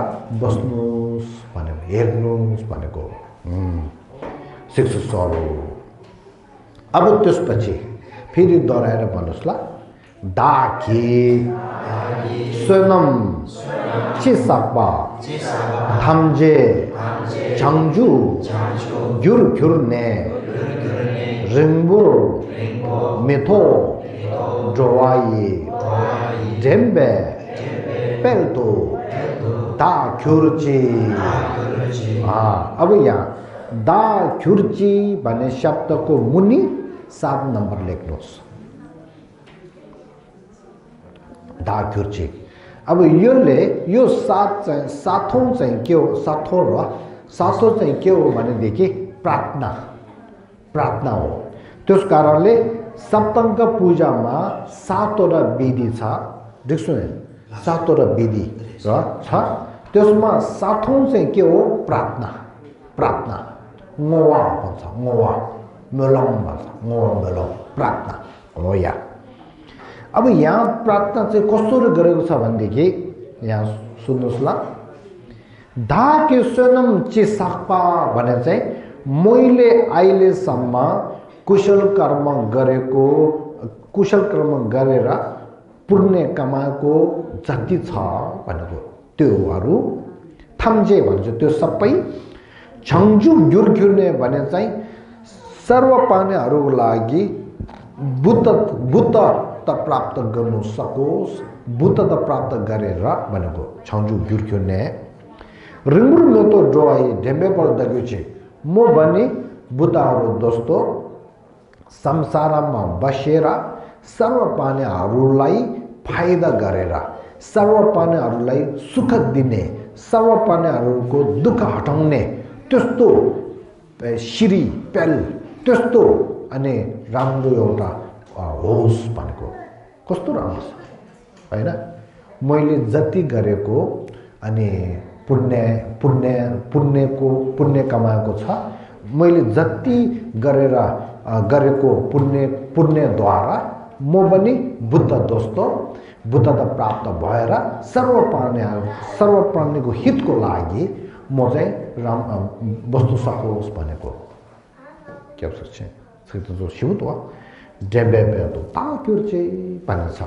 [SPEAKER 1] बस्नुस् भनेको हेर्नुस् भनेको शिक्षोसोल अब त्यसपछि फेरि दोहोऱ्याएर भन्नुस् ल दाके सोनम चिसापा थाम्जे झंजु ग्युरने रिंगबुर मेथो ड्रोवाई जेम्बे पेल्टो दा ख्युर्ची अब यहाँ दा ख्युर्ची भन्ने शब्दको मुनि 7 नम्बर लेख्नुहोस् दा ख्युर्ची अब यो सातौं चाहिँ के हो सातौं चाहिँ के हो भनेदेखि प्रार्थना हो त्यस कारणले सप्तङ्ग पूजामा 7 वटा विधि छ देख्छु नि 7 वटा विधि छ त्यसमा सातौं चाहिँ के हो प्रार्थना ngowa भन्छ ngowa मेलम भन्छ ngowa मेलम प्रार्थना हो या अब यहाँ प्रार्थना चाहिँ कसरी गरेको छ भनेदेखि यहाँ सुन्नुस् ल धाके सोनम चिसापा भने चाहिँ मैले अहिलेसम्म कुशल कर्म गरेर पुण्य कमाएको जति छ भनेको त्योहरू थाम्जे भन्छ त्यो सबै छङ्जु gyurgyurne भने चाहिँ सर्व प्राणीहरूको लागि बुद्धता प्राप्त गर्नु सकोस् बुद्धता प्राप्त गरेर भनेको छङ्जु gyurgyurne रिङ्गुर मेतो ड्रोय ढेम्बे पर्दग्यो छे म भने बुद्धहरू दोस्तो संसारमा बसेर सर्व प्राणीहरूलाई फाइदा गरेर सर्व प्राणीहरूलाई सुख दिने सर्व प्राणीहरूको दुःख हटाउने त्यस्तो श्री पेल त्यस्तो अनि राम्रो एउटा होस् भनेको कस्तो राम्रो छ हैन मैले जति गरेको अनि पुण्य कमाएको छ मैले जति गरेको पुण्यद्वारा म पनि बुद्ध दोस्तो बुद्धता प्राप्त भएर सर्व प्राणीको हितको लागि म चाहिँ बस्नु सकोस् भनेको के सोच्छ त्यो सिउत हो डेबे तो ताक्यो चाहिँ भन्छ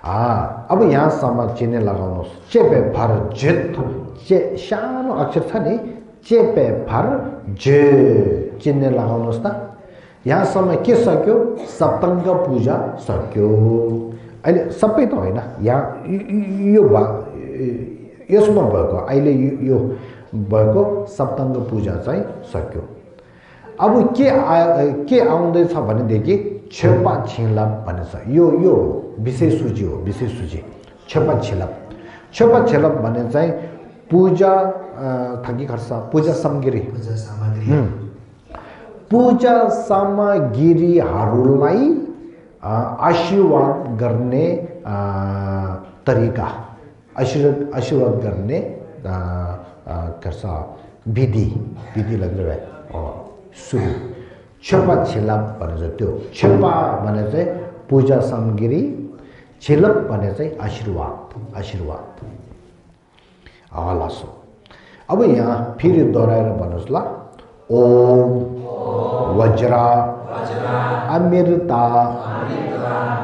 [SPEAKER 1] अब यहाँसम्म चिन्ह लगाउनुहोस् चेपे भर जेत सानो अक्षर छ नि चेपे भर जे चिन्ह लगाउनुहोस् त यहाँसम्म के सक्यो सप्तङ्ग पूजा सक्यो अहिले सबै त होइन यहाँ यो यसमा भएको अहिले यो भएको सप्तङ्ग पूजा चाहिँ सक्यो अब के आउँदैछ भनेदेखि छेपा छिलप भन्ने छ यो विशेष सूची हो विशेष सूची छेपा छिलप भने चाहिँ पूजा थकी खर्च पूजा सामग्री सामग्रीहरूलाई आशीर्वाद गर्ने तरिका आशीर्वाद गर्ने खर्च विधि लाग्दै सुरु छेपा छिलप भने त्यो छेपा भने चाहिँ पूजा सामग्री छिलप भने चाहिँ आशीर्वाद हलासो अब यहाँ फेरि दोहोऱ्याएर भन्नुहोस् ल ओम वज्र अमृता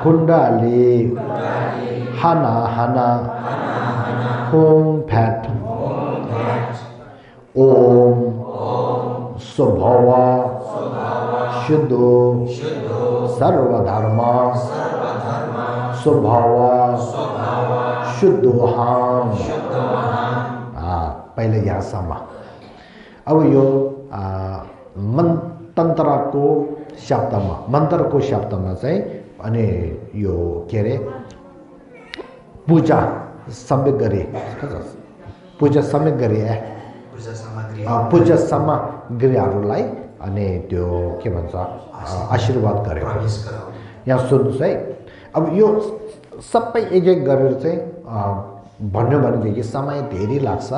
[SPEAKER 1] कुण्डली हना होम फैट ओम स्वभाव शुद्धो सर्वधर्म स्वभाव शुद्धोहम पहिले यहाँसम्म अब यो मन्त्रको शब्दमा चाहिँ अनि यो के अरे पूजा सामग्रीहरूलाई अनि त्यो के भन्छ आशीर्वाद गरेको यहाँ सुन्नुहोस् है अब यो सबै एक गरेर चाहिँ भन्नु भनेदेखि समय धेरै लाग्छ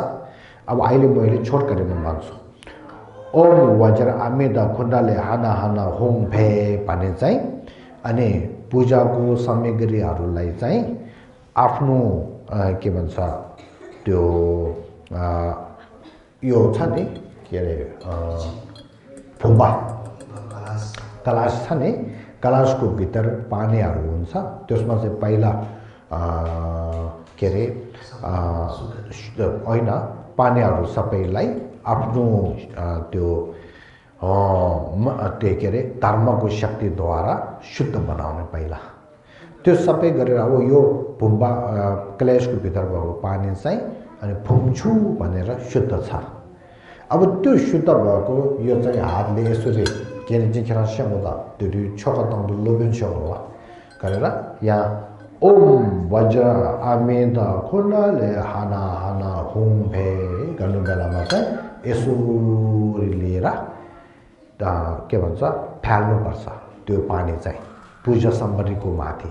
[SPEAKER 1] अब अहिले मैले छोटकरीमा भन्छु ओम वज्र अमेद खुण्डले हना होम भे भन्ने चाहिँ अनि पूजाको सामग्रीहरूलाई चाहिँ आफ्नो के भन्छ त्यो यो छ नि के अरे फुम्बा कलाश छ नि कलाशको भित्र पानीहरू हुन्छ त्यसमा चाहिँ पहिला के अरे होइन पानीहरू सबैलाई आफ्नो त्यो के अरे धर्मको शक्तिद्वारा शुद्ध बनाउने पहिला त्यो सबै गरेर अब यो फुम्बा कलशको भित्र भएको पानी चाहिँ अनि फुम्छु भनेर शुद्ध छ अब त्यो शुद्ध भएको यो चाहिँ हातले यसरी के चाहिँ खेलास्याम हुँदा त्यो छोकताङ लोबिन होला गरेर यहाँ ओम वज्र अमेद खुण्डले हना होम भे गर्नु बेलामा चाहिँ यसरी लिएर के भन्छ फ्याल्नुपर्छ त्यो पानी चाहिँ पूजा सामग्रीको माथि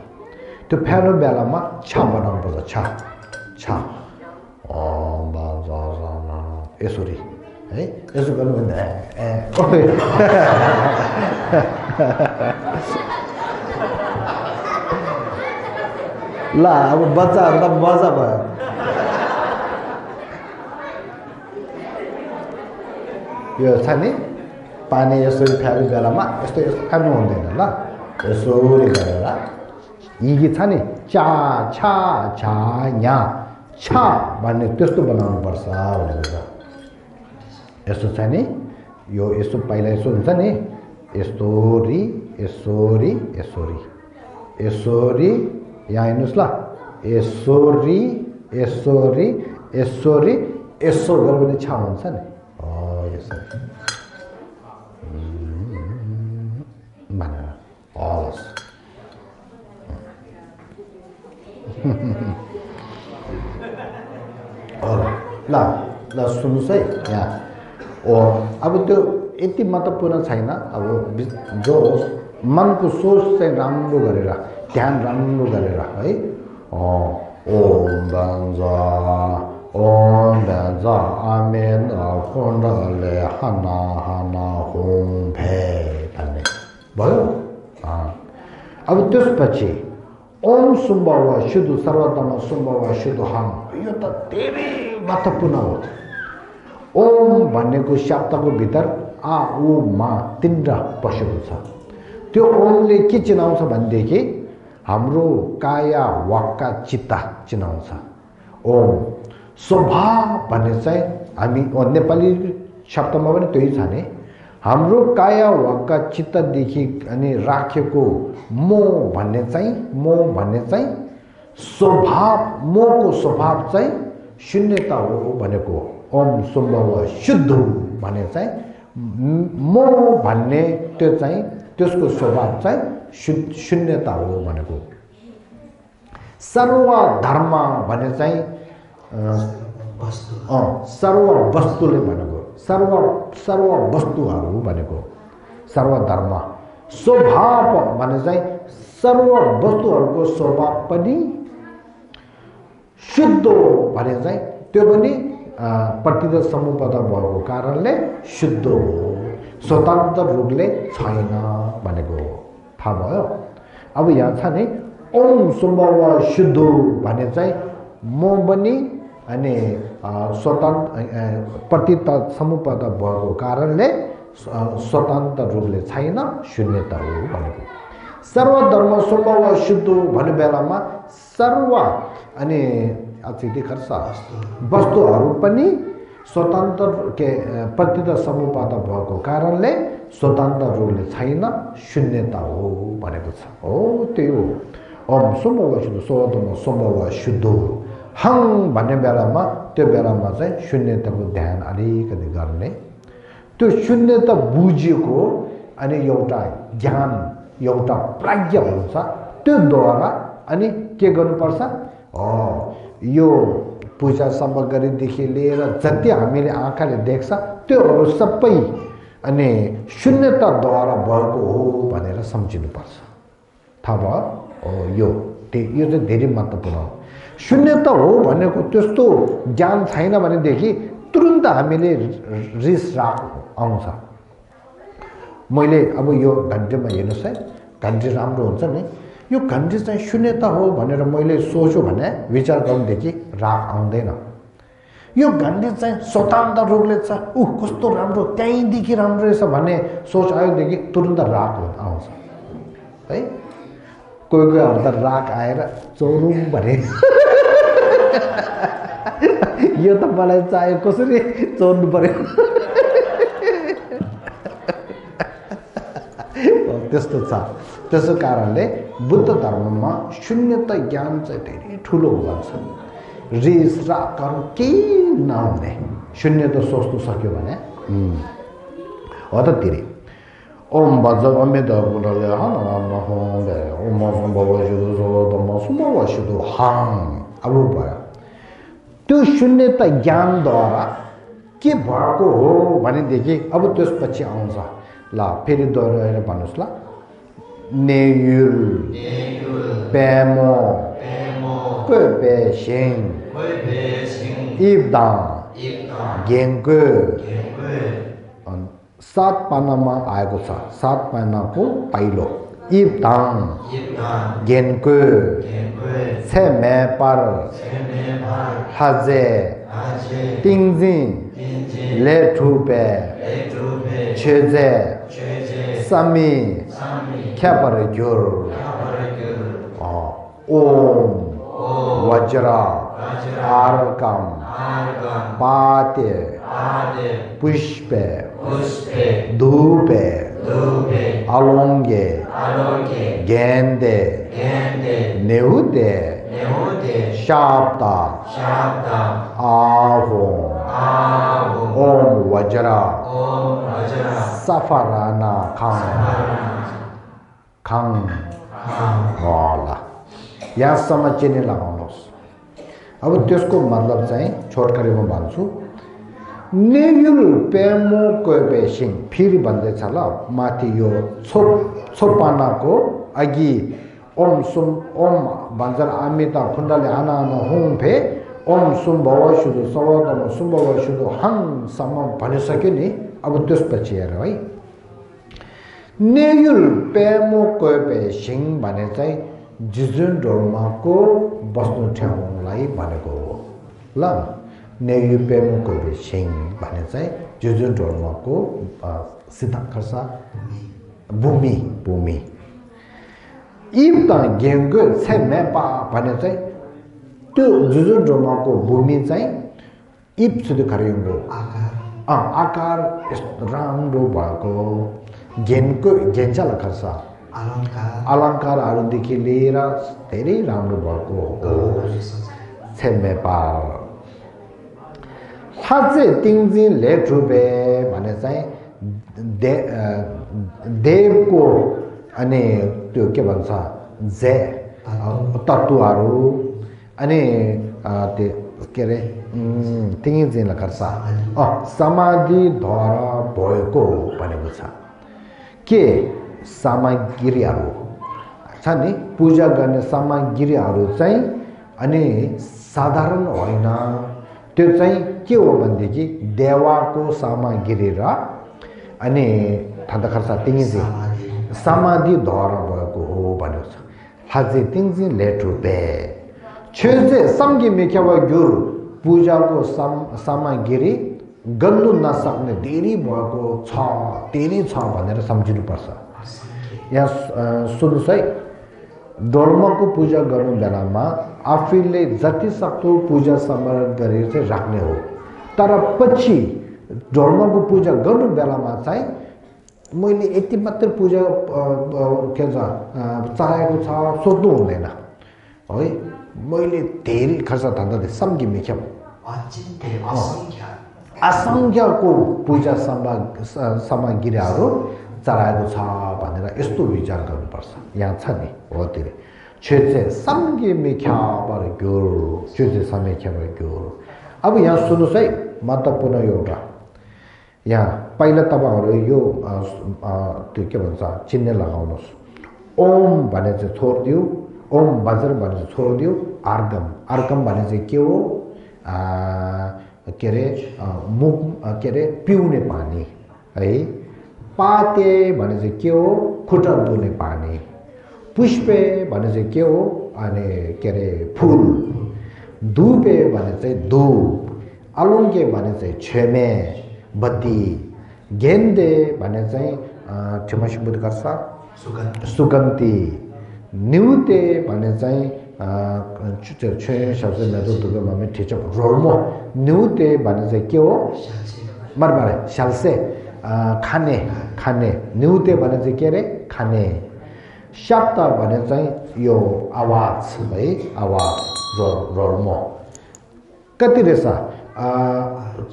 [SPEAKER 1] त्यो फ्याल्नु बेलामा छा बनाउनुपर्छ छा यसरी है यसो गर्नु भन्दा ल अब बच्चाहरू त मजा भयो यो छ नि पानी यसरी फ्याल्ने बेलामा यस्तो यस्तो फ्याल्नु हुँदैन ल यसरी गरेर यी छ नि चा छा छा या छा भन्ने त्यस्तो बनाउनु पर्छ भनेको छ यस्तो छ नि यो यसो पहिला यसो हुन्छ नि यसरी यसरी यसरी यसरी यहाँ हेर्नुहोस् ल यसरी यसरी यसरी यसो गरेर पनि छा हुन्छ नि यसरी भनेर हवस् ल ल सुन्नुहोस् है यहाँ अब त्यो यति महत्त्वपूर्ण छैन अब जो होस् मनको सोच चाहिँ राम्रो गरेर ध्यान राम्रो गरेर है ओम बेन्जा आमेन कुण्डले हना हना होम भे भन्ने भयो अब त्यसपछि ओम सुम्भव शुद्ध सर्वतम सुम्भव शुद्ध हङ यो त धेरै महत्त्वपूर्ण हो ओम भनेको शब्दको भित्र आ उ मा तीनवटा पसेको छ त्यो ओमले के चिनाउँछ भनेदेखि हाम्रो काया वाक्का चित्त चिनाउँछ ओम स्वभाव भन्ने चाहिँ हामी नेपाली शब्दमा पनि त्यही छ नि हाम्रो काया वाक्का चित्तदेखि अनि राखेको मोह भन्ने चाहिँ स्वभाव मोहको स्वभाव चाहिँ शून्यता हो भनेको ओम सम्भव शुद्ध भने चाहिँ मोह भन्ने त्यो चाहिँ त्यसको स्वभाव चाहिँ शून्यता हो भनेको सर्व धर्म भने चाहिँ सर्व वस्तुले भनेको सर्व वस्तुहरू भनेको सर्व धर्म स्वभाव भने चाहिँ सर्व वस्तुहरूको स्वभाव पनि शुद्ध भने चाहिँ त्यो पनि प्रतिद समुपद भएको कारणले शुद्ध हो स्वतन्त्र रूपले छैन भनेको थाहा भयो अब यहाँ छ नि ओम सम्भव शुद्ध भने चाहिँ म पनि अनि स्वतन्त्र प्रतित समुपद भएको कारणले स्वतन्त्र रूपले छैन शून्यता हो भनेको सर्वधर्म सम्भव शुद्ध भन्ने बेलामा सर्व अनि अतिथि खर्च वस्तुहरू पनि स्वतन्त्र प्रतित समुपद भएको कारणले स्वतन्त्र रूपले छैन शून्यता हो भनेको छ हो त्यही हो ओम सम्भव शुद्ध स्वतम सम्भव शुद्ध हङ भन्ने बेलामा त्यो बेलामा चाहिँ शून्यताको ध्यान अलिकति गर्ने त्यो शून्यता बुझेको अनि एउटा ज्ञान एउटा प्राज्ञ हुन्छ त्योद्वारा अनि के गर्नुपर्छ यो पूजा सामग्रीदेखि लिएर जति हामीले आँखाले देख्छ त्योहरू सबै अनि शून्यताद्वारा भएको हो भनेर सम्झिनुपर्छ थाहा भयो यो चाहिँ धेरै महत्त्वपूर्ण हो शून्यता हो भनेको त्यस्तो ज्ञान छैन भनेदेखि तुरुन्त हामीले रिस राग आउँछ मैले अब यो घन्टीमा हेर्नुहोस् है घन्टी राम्रो हुन्छ नि यो घन्टी चाहिँ शून्यता हो भनेर मैले सोच्यो भने विचार गर्नुदेखि राग आउँदैन यो घन्टी चाहिँ स्वतन्त्र रूपले छ कस्तो राम्रो त्यहीँदेखि राम्रो रहेछ भन्ने सोच आयोदेखि तुरुन्त राग आउँछ है कोहीहरू त राग आएर चोरुम भने यो त मलाई चाहियो कसरी चोर्नु पर्यो त्यस्तो छ त्यसो कारणले बुद्ध धर्ममा शून्यता ज्ञान चाहिँ धेरै ठुलो भन्छ रिस राग केही नहुने शून्यता सोच्नु सक्यो भने हो त धेरै ओम भज अमेद गुणले ओम सम्भव शुद्ध हाङ अब भयो त्यो शून्यता ज्ञानद्वारा के भएको हो भनेदेखि अब त्यसपछि आउँछ ल फेरि दोहोऱ्याएर भन्नुहोस् ल नेयुल पेमो पेसिङ इब्दाङ गेङ्गु सात पानामा आएको छ सात पानाको पहिलो इब्दाङ गेङ्गु छे मेपर हजे तिङजिङ लेठुपे Chöze Sami Kyaparegyur Om Vajra Arkam Pate Pushpe Dhupe Alonge Gende Neude Shabda Ahom Om Vajra Safarana Kang Wala यहाँ समझने लगाउनुहोस् अब त्यसको मतलब चाहिँ छोटकरीमा भन्छु नेयुल पेमो कोबेसिङ फेरि भन्दैछ ल माथि यो छोपानाको अघि ओम सुम ओम भन्छ अमिता खुण्डले आना आना हुम फे ओम सुम भव शुद्ध सवदम सुम भव शुद्ध हङ सम्म भनिसक्यो नि अब त्यसपछि हेर है नेयुल पेमो कोबेसिङ भने चाहिँ जिजुन डोर्माको बस्नु ठाउँलाई भनेको हो ल नेयुल पेमो कोबेसिङ भने चाहिँ जिजुन डोर्माको सिधा खर्सा भूमि इब्ता गेंगो छै मेपा भने चाहिँ त्यो जुजुन डोर्माको भूमि चाहिँ इब सुदु खरिङो आकार राम्रो भएको गेन्चाला खर्सा अलङ्कारहरूदेखि लिएर धेरै राम्रो भएको हो छेमेपा हाजे तिङजी लेट्रुबे भने चाहिँ देवको अनि त्यो के भन्छ जे तत्त्वहरू अनि त्यो के अरे तिङजी लखर्सा समाधिद्वारा भएको भनेको छ के सामग्रीहरू छ नि पूजा गर्ने सामग्रीहरू चाहिँ अनि साधारण होइन त्यो चाहिँ के हो भनेदेखि देवाको सामग्री र अनि थाहा खर्च तिङजी समाधिद्वारा भएको हो भनेको छ हाजे तिङजी लेटु बे छेजे समगी मेख्यावा गुरु पूजाको सामग्री गर्नु नसक्ने धेरै भएको छ धेरै छ भनेर सम्झिनुपर्छ यहाँ सुन्नुहोस् है धर्मको पूजा गर्नु बेलामा आफूले जति सक्दो पूजा सामग्री गरेर चाहिँ राख्ने हो तर पछि धर्मको पूजा गर्नु बेलामा चाहिँ मैले यति मात्र पूजा के भन्छ चाहेको छ सोध्नु हुँदैन है मैले धेरै खर्च धन्दा सम्झिमेख्या असङ्ख्यको पूजा सामग्रीहरू चढाएको छ भनेर यस्तो विचार गर्नुपर्छ यहाँ छ नि हो त्यो छेचे सम्झिमेख्या अब यहाँ सुन्नुहोस् है महत्त्वपूर्ण एउटा यहाँ पहिला तपाईँहरू यो त्यो के भन्छ चिन्ह लगाउनुहोस् ओम भने चाहिँ छोडिदियो ओम वज्र भने चाहिँ छोडिदियो आर्गम भने चाहिँ के हो के अरे मुख के अरे पिउने पानी है पाते भने चाहिँ के हो खुट्टा धुने पानी पुष्पे भने चाहिँ के हो अनि के अरे फुल धुपे भने चाहिँ धूप अलुङ्गे भने चाहिँ छेमे बत्ती गेन्दे भने चाहिँ क्षमा बुद्ध गर्छ सुगन्धी न्युते भने चाहिँ शब्द मेरो ठिक छ रोल्मो न्युते भने चाहिँ के हो मरमरे स्याल्से खाने न्युते भने चाहिँ के अरे खाने शब्द भने चाहिँ यो आवाज है आवाज रोल्मो कति रहेछ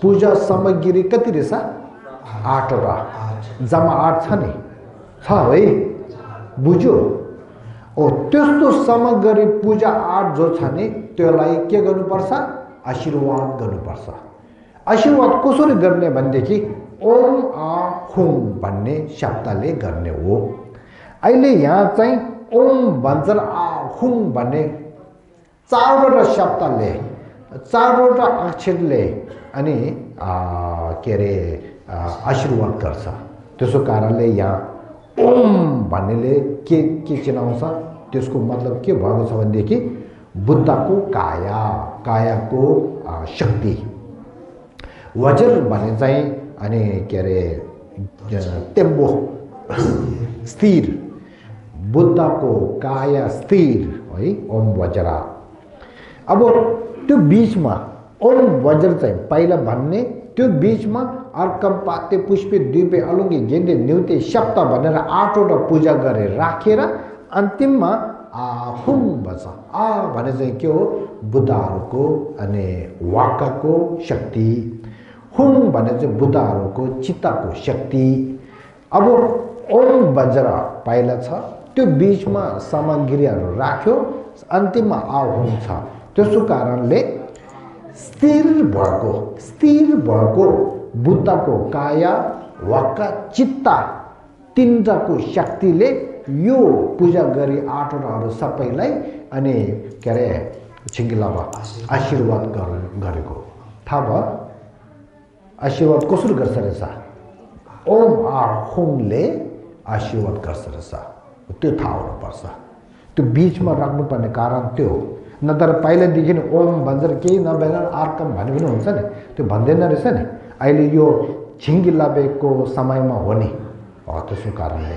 [SPEAKER 1] पूजा सामग्री कति रहेछ 8वटा जम्मा 8 छ नि छ है बुझ्यो ओ त्यस्तो सामग्री पूजा 8 जो छ नि त्यसलाई के गर्नुपर्छ आशीर्वाद गर्नुपर्छ आशीर्वाद कसरी गर्ने भनेदेखि ओम आ हुम भन्ने शब्दले गर्ने हो अहिले यहाँ चाहिँ ओम भन्छ आ हुम भन्ने 4वटा शब्दले 4वटा अक्षरले अनि के अरे आशीर्वाद गर्छ त्यसो कारणले यहाँ ओम भन्नेले के चिनाउँछ त्यसको मतलब के भएको छ भनेदेखि बुद्धको कायाको शक्ति वज्र भने चाहिँ अनि के अरे टेम्बो स्थिर बुद्धको काया स्थिर है ओम वज्र अब त्यो बीचमा ओम वज्र चाहिँ पहिला भन्ने त्यो बीचमा अर्कम पाते पुष्पे द्वीपे अलुङ्गे गेन्दे न्युते सप्त भनेर 8 वटा पूजा गरेर राखेर अन्तिममा हुम भन्छ भने चाहिँ के हो बुद्धहरूको अनि वाक्कको शक्ति हुम भने चाहिँ बुद्धहरूको चित्तको शक्ति अब ओम वज्र पहिला छ त्यो बीचमा सामग्रीहरू राख्यो अन्तिममा हुम छ त्यसो कारणले स्थिर भएको बुद्धको काया वाक्क चित्त तीनटाको शक्तिले यो पूजा गरी 8 वटाहरू सबैलाई अनि के अरे छिङ्गिलामा आशीर्वाद गरेको थाहा भयो आशीर्वाद कसरी गर्छ रहेछ ओम हुमले आशीर्वाद गर्छ रहेछ त्यो थाहा हुनुपर्छ त्यो बीचमा राख्नुपर्ने कारण त्यो नत्र पहिलादेखि ओम भन्छ केही नभएर अर्कम भने पनि हुन्छ नि त्यो भन्दैन रहेछ नि अहिले यो छिङ्गिलाबेको समयमा हो नि त्यसो कारणले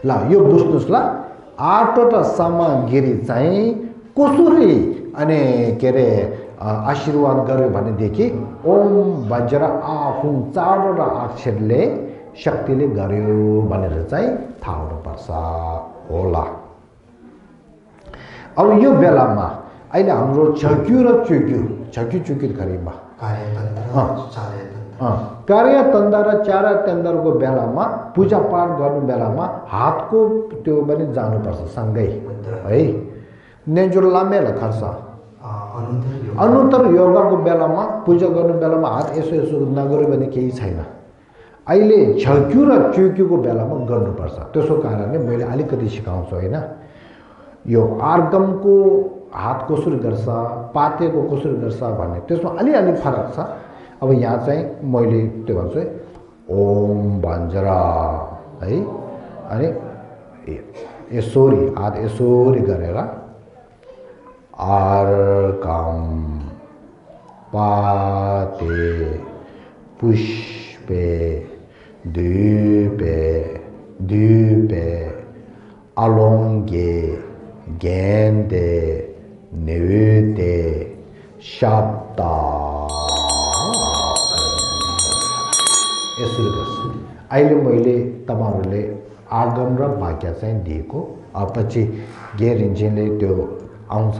[SPEAKER 1] ल यो बुझ्नुहोस् ल 8 वटा सामग्री चाहिँ कसरी अनि के अरे आशीर्वाद गर्यो भनेदेखि ओम वज्र आहुम 4 वटा अक्षरले शक्तिले गर्यो भनेर चाहिँ थाहा हुनुपर्छ होला अब यो बेलामा अहिले हाम्रो छक्यु र चुक्यु खरिमा कार्यतन्त्र र चारतन्त्रको बेलामा पूजा पाठ गर्नु बेलामा हातको त्यो पनि जानुपर्छ सँगै है नेजुर लामेला खर्च अनुत्तर योगाको बेलामा पूजा गर्नु बेलामा हात यसो नगर्यो भने केही छैन अहिले छक्यु र चुक्युको बेलामा गर्नुपर्छ त्यसो कारणले मैले अलिकति सिकाउँछु हैन यो आर्गमको हात कसरी गर्छ पातेको कसरी गर्छ भन्ने त्यसमा अलि फरक छ अब यहाँ चाहिँ मैले त्यो भन्छु ओम वज्र है अनि यसोरी हात यसोरी गरेर आर्कम पाते पुष्पे द्वीपे अलुङ्गे गेन्दे न्युते सप्त यसरी गर्छ अहिले मैले तपाईहरुले आगम र वाक्य चाहिँ दिएको पछि गेरिन्जिनले त्यो आउँछ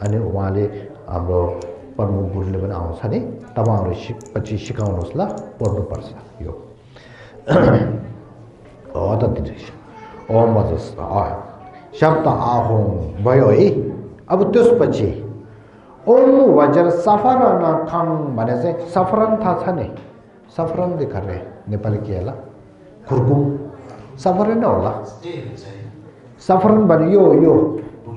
[SPEAKER 1] अनि उहाँले हाम्रो प्रमुख गुरुले पनि आउँछ नि तपाईहरु पछि सिकाउनुस् ल पढ्नुपर्छ यो त दिन्छ ओम वज्र शब्द आहुम भयो है अब त्यसपछि ओम वज्र सफरन खङ भने चाहिँ सफरन थाहा छ नि सफरन देखारे नेपाली के होला खुर्कुम सफरन होला सफरन भने यो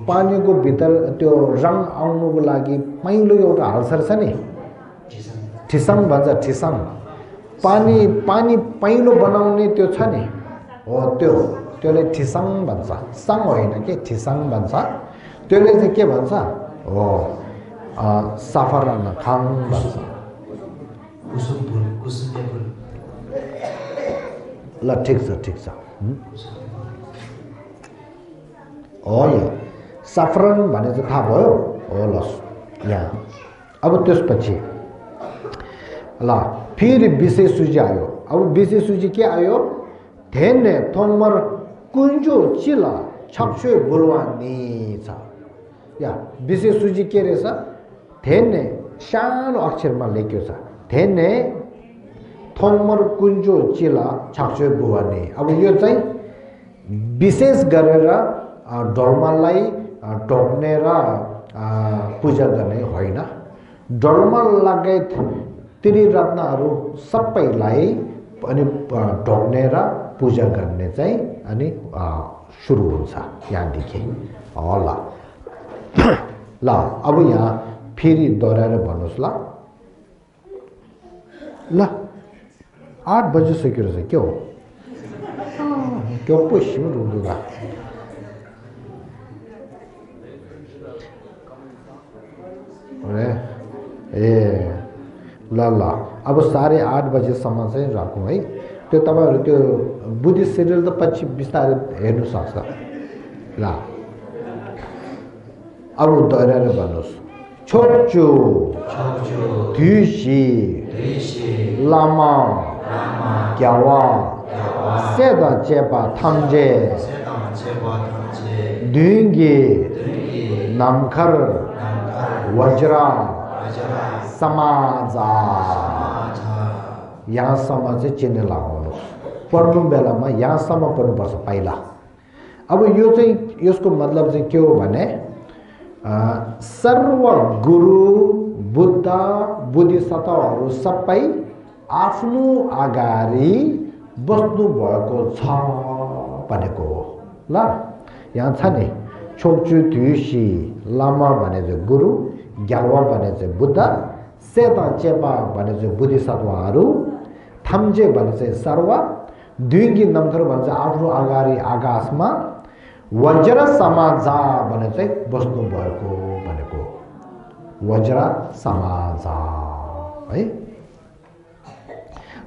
[SPEAKER 1] पानीको भित्र त्यो रङ आउनुको लागि पहिलो एउटा हाल्छ नि ठिसङ भन्छ ठिसङ पानी पहिलो बनाउने त्यो छ नि हो त्यसले ठिसङ भन्छ सङ होइन के ठिसङ भन्छ त्यसले चाहिँ के भन्छ हो सफरन खङ भन्छ ल ठिक छ हो यो सफरन भने चाहिँ थाहा भयो हो ल यहाँ अब त्यसपछि ल फेरि विशेष सूची आयो अब विशेष सूची के आयो धेने थोमर कुन्जो चिला छक्छे बुलवानी छ या विशेष सूची के रहेछ धेने सानो अक्षरमा लेख्यो छ धेने थोमर कुन्जो चिला छक्छे बुलवानी अब यो चाहिँ विशेष गरेर डोल्मालाई टोक्ने र पूजा गर्ने होइन डोल्मा लगायत त्रिरत्नहरू सबैलाई अनि ढोक्ने र पूजा गर्ने चाहिँ अनि सुरु हुन्छ यहाँदेखि होला ल अब यहाँ फेरि दोहोऱ्याएर भन्नुहोस् ल 8 बजिसक्यो रहेछ के हो क्या पश्चिम रुँदा ल अब 8:30 बजेसम्म चाहिँ राखौँ है त्यो तपाईँहरू त्यो बुद्धिस्ट सिरियल त पछि बिस्तारै हेर्नु सक्छ ल अब दोहोऱ्याएर भन्नुहोस् छोक्चु ध्युसी लामा ग्यावा सेदा चेपा थाम्जे ड्युङ्गे नामखर वज्रा समाजा यहाँसम्म चाहिँ चिन्ह लगाउनुहोस् पढ्नु बेलामा यहाँसम्म पढ्नुपर्छ पहिला अब यो चाहिँ यसको मतलब चाहिँ के हो भने सर्व गुरु बुद्ध बोधिसत्वहरू सबै आफ्नो अगाडि बस्नु भएको छ भनेको हो ल यहाँ छ नि छोक्चु ध्युसी लामा भने चाहिँ गुरु ग्याल्वा भने चाहिँ बुद्ध सेता चेपा भने चाहिँ बोधिसत्वहरू थाम्जे भने चाहिँ सर्व ड्युङ्गी नम्थर भने चाहिँ आफ्नो अगाडि आकाशमा वज्र समाजा भने चाहिँ बस्नु भएको भनेको वज्र समाजा है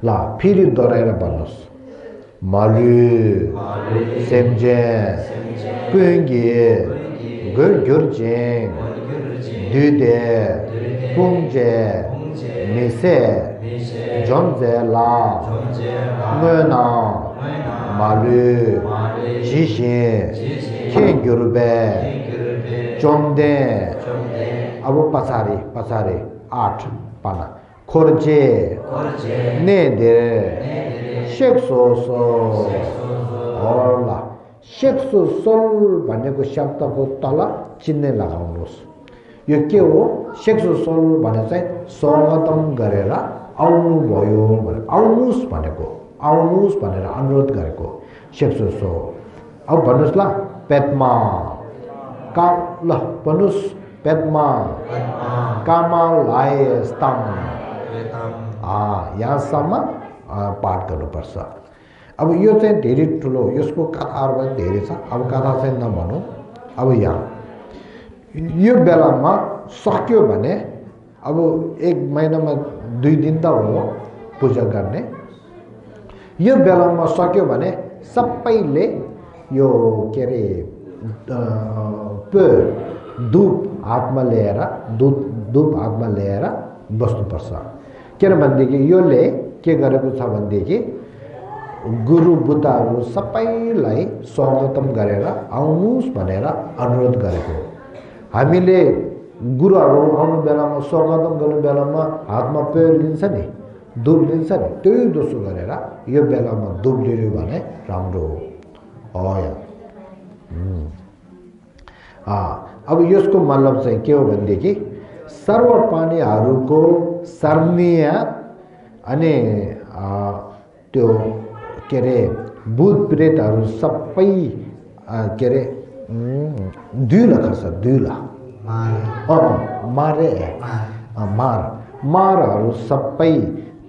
[SPEAKER 1] ल फेरि दोहोऱ्याएर भन्नुहोस् मालु सेम्जे पुङ्गे गुर्जेङ दुदे पुङ्जे मिसे जोन्जे ला नुना मालु जिसिन खेङ्गुर्बे चोम्दे अब पछाडि 8 पाना खोर्जे नेदे सेक्सोसो होला सेक्सोसोल भनेको शब्दको तल चिन्ह लगाउनुहोस् यो के हो सेक्सोसोल भने चाहिँ स्वागतम गरेर आउनु भयो भने आउनुस् भनेर अनुरोध गरेको सेक्सोसो अब भन्नुहोस् ल पेटमा का ल भन्नुहोस् पेटमा कामालाय स्तम यहाँसम्म पाठ गर्नुपर्छ अब यो चाहिँ धेरै ठुलो यसको कथाहरू पनि धेरै छ अब कथा चाहिँ नभनौँ अब यहाँ यो बेलामा सक्यो भने अब 1 महिनामा 2 दिन त हो पूजा गर्ने यो बेलामा सक्यो भने सबैले यो के अरे धूप हातमा लिएर बस्नुपर्छ किनभनेदेखि योले के गरेको छ भनेदेखि गुरु बुद्धहरू सबैलाई स्वागतम गरेर आउनुहोस् भनेर अनुरोध गरेको हामीले गुरुहरू आउनु बेलामा स्वागतम गर्नु बेलामा हातमा पेय लिन्छ नि धूप लिन्छ नि त्यही दोस्रो गरेर यो बेलामा धूप लियो भने राम्रो हो अब यसको मतलब चाहिँ के हो भनेदेखि सर्व प्राणीहरूको शरणीय अनि त्यो के अरे भूत प्रेतहरू सबै के अरे दुईला खर्छ दुईला मारहरू सबै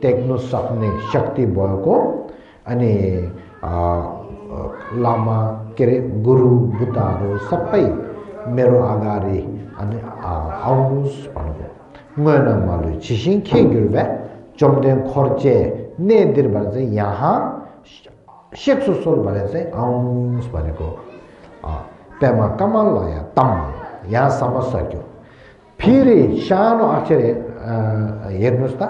[SPEAKER 1] टेक्नु सक्ने शक्ति भएको अनि लामा के अरे गुरु बुद्धहरू सबै मेरो अगाडि अनि आउनुहोस् भन्नुभयो गएन मालु छिसिङ खेगिर्बे चम्देन खर्चे नेदिर भने चाहिँ यहाँ सेक्सोसोल भने चाहिँ आउनुहोस् भनेको पेमा कमल लया तम यहाँसम्म सक्यो फेरि सानो अक्षर हेर्नुहोस् त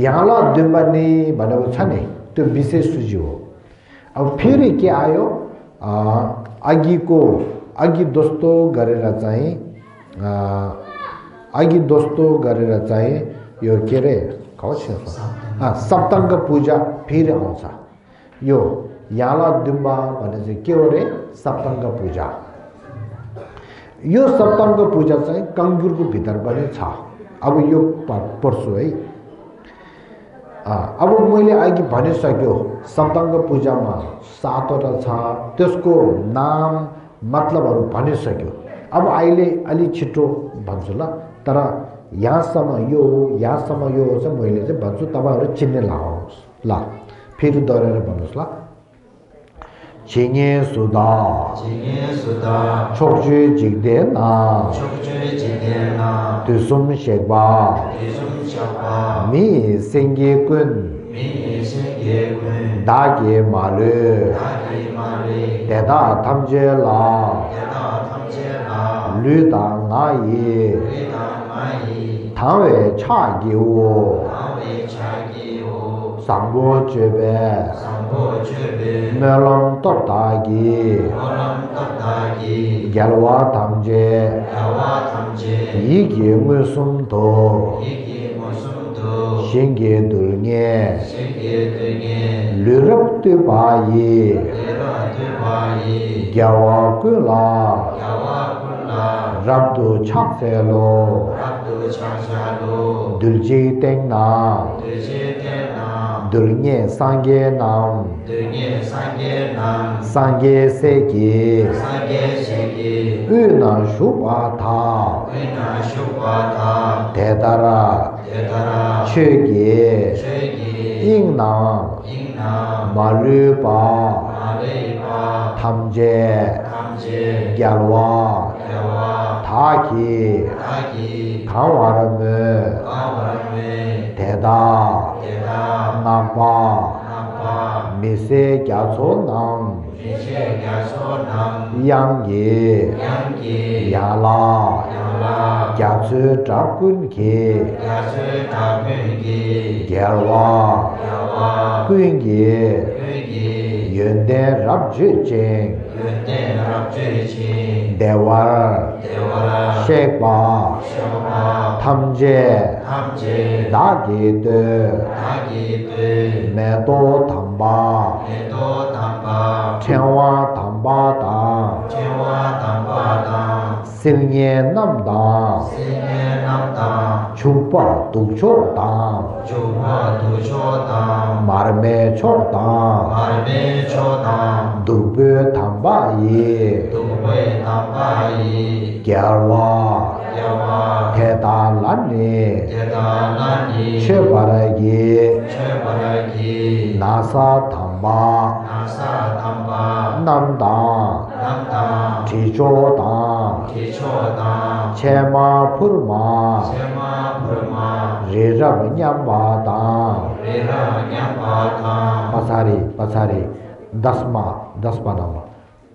[SPEAKER 1] यहाँला दुम्बनी भनेको छ नि त्यो विशेष सूची हो अब फेरि के आयो अघि दोस्तो गरेर चाहिँ यो के अरे सप्तङ्ग पूजा फेरि आउँछ यो याला दुम्बा भने चाहिँ के हो रे सप्तङ्ग पूजा यो सप्तङ्ग पूजा चाहिँ कङ्गुरको भित्र पनि छ अब यो पढ्छु है अब मैले अघि भनिसक्यो सप्तङ्ग पूजामा 7वटा छ त्यसको नाम मतलबहरू भनिसक्यो अब अहिले अलि छिटो भन्छु ल तर यहाँसम्म यो चाहिँ मैले चाहिँ भन्छु तपाईहरु चिन्ह लगाउनुहोस् ल फेरि दोहोऱ्याएर भन्नुहोस् ल छिङे सुदा छोक्चु जिग्देना तुसुम शेक्बा
[SPEAKER 2] Shapa,
[SPEAKER 1] Mi Sengi Kun,
[SPEAKER 2] Mi Singe Kun,
[SPEAKER 1] Dagi Malu,
[SPEAKER 2] Dagi Mari,
[SPEAKER 1] Deda Tamje La,
[SPEAKER 2] Deda Tamje La,
[SPEAKER 1] Luda Ngayi,
[SPEAKER 2] Rita Mai,
[SPEAKER 1] Tangwe Cha Giwo,
[SPEAKER 2] Awe Chagi O,
[SPEAKER 1] Sangbo Chebe,
[SPEAKER 2] Sambo Chebe,
[SPEAKER 1] Melam Topdagi,
[SPEAKER 2] Moram Tatagi,
[SPEAKER 1] Gyalwa Tamje,
[SPEAKER 2] Yawa Tamje,
[SPEAKER 1] Yigi Musum To,
[SPEAKER 2] Iki Mosumdo,
[SPEAKER 1] Shingi Dulnye,
[SPEAKER 2] Singe Dunye,
[SPEAKER 1] Lurab Tubayi,
[SPEAKER 2] Lera Tubai,
[SPEAKER 1] Gyawa Kula,
[SPEAKER 2] Yawa Kula,
[SPEAKER 1] Rabdu Chakselo,
[SPEAKER 2] Rabdu Chashalo,
[SPEAKER 1] Dulji Tengna,
[SPEAKER 2] Duje Tena,
[SPEAKER 1] Dulnye Sangye Nam,
[SPEAKER 2] Dunye Sange Nam,
[SPEAKER 1] Sangye Seki,
[SPEAKER 2] Sange Shiki,
[SPEAKER 1] Una Shubha Tha,
[SPEAKER 2] Vina Shupata,
[SPEAKER 1] Tedara,
[SPEAKER 2] Tetara,
[SPEAKER 1] Chögi,
[SPEAKER 2] Shegi,
[SPEAKER 1] Ingnam,
[SPEAKER 2] Inna,
[SPEAKER 1] Malupa,
[SPEAKER 2] Malepa,
[SPEAKER 1] Tamje,
[SPEAKER 2] Tamje,
[SPEAKER 1] Gyalwa,
[SPEAKER 2] Yawa,
[SPEAKER 1] Taki,
[SPEAKER 2] Taki,
[SPEAKER 1] Kanwarame,
[SPEAKER 2] Kawarame,
[SPEAKER 1] Teda,
[SPEAKER 2] Teta,
[SPEAKER 1] Napa,
[SPEAKER 2] Napa,
[SPEAKER 1] Mise Gyatso Nam,
[SPEAKER 2] Nishe Gyaso Nam,
[SPEAKER 1] Yangye,
[SPEAKER 2] Yangi,
[SPEAKER 1] Yala,
[SPEAKER 2] Yala,
[SPEAKER 1] Gyatso Chakun Ki,
[SPEAKER 2] Gyasu Takungi,
[SPEAKER 1] Gyalwa,
[SPEAKER 2] Yawa,
[SPEAKER 1] Kungi,
[SPEAKER 2] Kungi,
[SPEAKER 1] Yönden Rabju Jing,
[SPEAKER 2] Yunten Rabjuchi,
[SPEAKER 1] Dewar,
[SPEAKER 2] Devara,
[SPEAKER 1] Shekpa,
[SPEAKER 2] Shapa,
[SPEAKER 1] Tamje,
[SPEAKER 2] Tamje,
[SPEAKER 1] Dagi De,
[SPEAKER 2] Dagi Tu,
[SPEAKER 1] Medo Tamba,
[SPEAKER 2] Neto Tamba,
[SPEAKER 1] Chenwa Tamba Dang,
[SPEAKER 2] Chewa Tamba Dang,
[SPEAKER 1] Silnye Nam Dang,
[SPEAKER 2] Sinye Nam Dang,
[SPEAKER 1] Chukpa Dukcho Dang,
[SPEAKER 2] Chupa Tu Cho Dang,
[SPEAKER 1] Marme Chok Dang,
[SPEAKER 2] Marbe Cho Dang,
[SPEAKER 1] Dukbe Tamba Yi,
[SPEAKER 2] Dukwe Tamba Yi,
[SPEAKER 1] Gyalwa,
[SPEAKER 2] Yawa,
[SPEAKER 1] Teta Lani,
[SPEAKER 2] Teta Nani,
[SPEAKER 1] Chebaragi,
[SPEAKER 2] Chebaragi,
[SPEAKER 1] Nasa Tamba,
[SPEAKER 2] Nasa Tamba,
[SPEAKER 1] Nam Dang,
[SPEAKER 2] Nam Dang,
[SPEAKER 1] Ticho Dang,
[SPEAKER 2] Ticho Dang,
[SPEAKER 1] Chema Purma,
[SPEAKER 2] Sema Brahma,
[SPEAKER 1] Rirab Nyamba Dang,
[SPEAKER 2] Rira Nyamba Dang,
[SPEAKER 1] Pasari, Dasma Nama,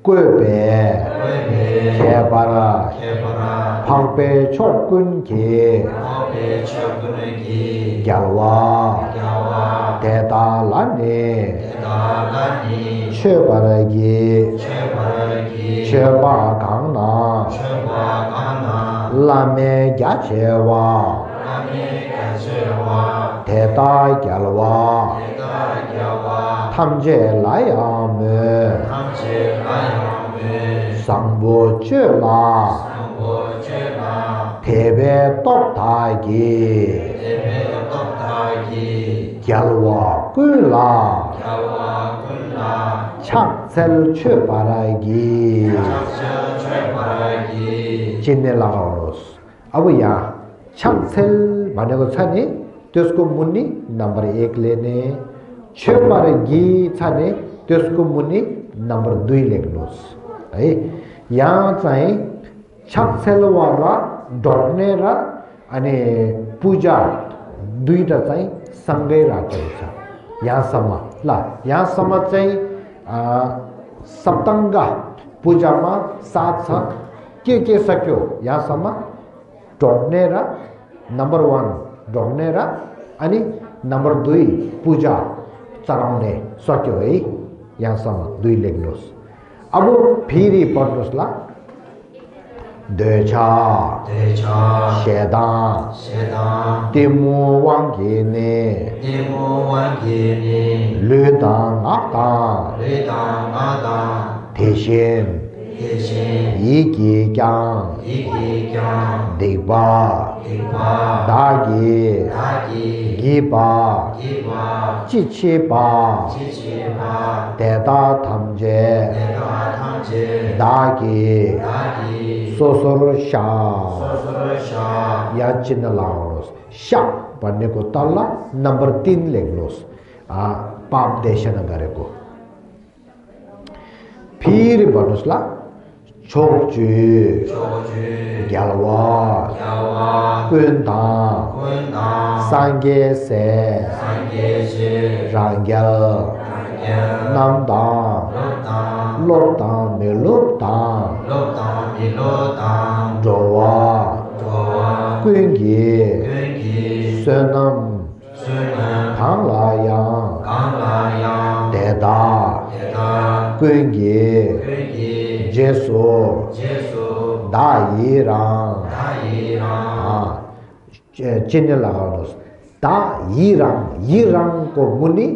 [SPEAKER 1] Kwebe,
[SPEAKER 2] Kwebe,
[SPEAKER 1] Kebara,
[SPEAKER 2] Kebara,
[SPEAKER 1] Pangpe Chokun Ki,
[SPEAKER 2] Mobe Chokunagi,
[SPEAKER 1] Gyalwa,
[SPEAKER 2] Yawa,
[SPEAKER 1] Teta Lani,
[SPEAKER 2] Teta Lani,
[SPEAKER 1] Chebaragi,
[SPEAKER 2] Chebaragi,
[SPEAKER 1] Cheba Gangna,
[SPEAKER 2] Cheba Gana,
[SPEAKER 1] Lame Gyachewa,
[SPEAKER 2] Nami Kachewa,
[SPEAKER 1] Teta Gyalwa,
[SPEAKER 2] Teta Yawa,
[SPEAKER 1] Tamje Layame,
[SPEAKER 2] Tamche Ayame,
[SPEAKER 1] Sangbo Chela,
[SPEAKER 2] Sambo Chela,
[SPEAKER 1] Tebe Toptagi,
[SPEAKER 2] Tebe Toptagi,
[SPEAKER 1] Gyalwa Kula,
[SPEAKER 2] Yawa Kunla,
[SPEAKER 1] Chaksel Chebaragi,
[SPEAKER 2] Chakcha Chebaragi,
[SPEAKER 1] Jinne Lagaros. Abuya, Chaksel Manago Chani, Tusko Muni, number 1 lene, Chebaragi Chani, Tusko Muni, number 2 legnos. यहाँ चाहिँ छक्सेलवाला डर्ने र अनि पूजा दुईटा चाहिँ सँगै राखेको छ यहाँसम्म ल यहाँसम्म चाहिँ सप्तङ्ग पूजामा साथ छ के सक्यो यहाँसम्म डर्ने र नम्बर 1 डर्ने र अनि नम्बर 2 पूजा चढाउने सक्यो है यहाँसम्म 2 लेख्नुहोस् अब फेरि पढ्नुहोस् ल देचा
[SPEAKER 2] Decha,
[SPEAKER 1] शेदा
[SPEAKER 2] Sheda,
[SPEAKER 1] तिमो वाङ्गिने
[SPEAKER 2] Demo Wangini,
[SPEAKER 1] लुदाङ आताङ
[SPEAKER 2] Redang Adang,
[SPEAKER 1] थेसिन
[SPEAKER 2] Yeshin,
[SPEAKER 1] यिकी क्याङ
[SPEAKER 2] Iki Kyang,
[SPEAKER 1] दिग्बा
[SPEAKER 2] Dikpa,
[SPEAKER 1] दागी
[SPEAKER 2] Dagi,
[SPEAKER 1] गिबा
[SPEAKER 2] Giba,
[SPEAKER 1] चिचिबा
[SPEAKER 2] Chichiba,
[SPEAKER 1] तेता थम्जे
[SPEAKER 2] Teta Tamche,
[SPEAKER 1] दागी
[SPEAKER 2] Dagi,
[SPEAKER 1] सोसोर शा
[SPEAKER 2] Sosurasha,
[SPEAKER 1] यहाँ चिन्ह लगाउनुहोस् स्या भन्नेको तल्ल नम्बर 3 लेख्नुहोस् पाप देशना गरेको फेरि भन्नुहोस् ल chokju
[SPEAKER 2] chokju
[SPEAKER 1] gyalwa
[SPEAKER 2] yawa
[SPEAKER 1] kuntang
[SPEAKER 2] kunna
[SPEAKER 1] sangye se
[SPEAKER 2] sangeje
[SPEAKER 1] rangyal namdang
[SPEAKER 2] lotang
[SPEAKER 1] lopdang me lopdang
[SPEAKER 2] lotang milotang
[SPEAKER 1] jowa
[SPEAKER 2] jowa
[SPEAKER 1] kungi
[SPEAKER 2] kungi
[SPEAKER 1] sunam
[SPEAKER 2] sunam
[SPEAKER 1] kanglayang
[SPEAKER 2] 강라양
[SPEAKER 1] deda
[SPEAKER 2] 대다
[SPEAKER 1] kungi
[SPEAKER 2] 끌기
[SPEAKER 1] jesu
[SPEAKER 2] 제수
[SPEAKER 1] dairang
[SPEAKER 2] 다이랑
[SPEAKER 1] चिन्ह लगाउनुहोस् दा यिराङ को मुनि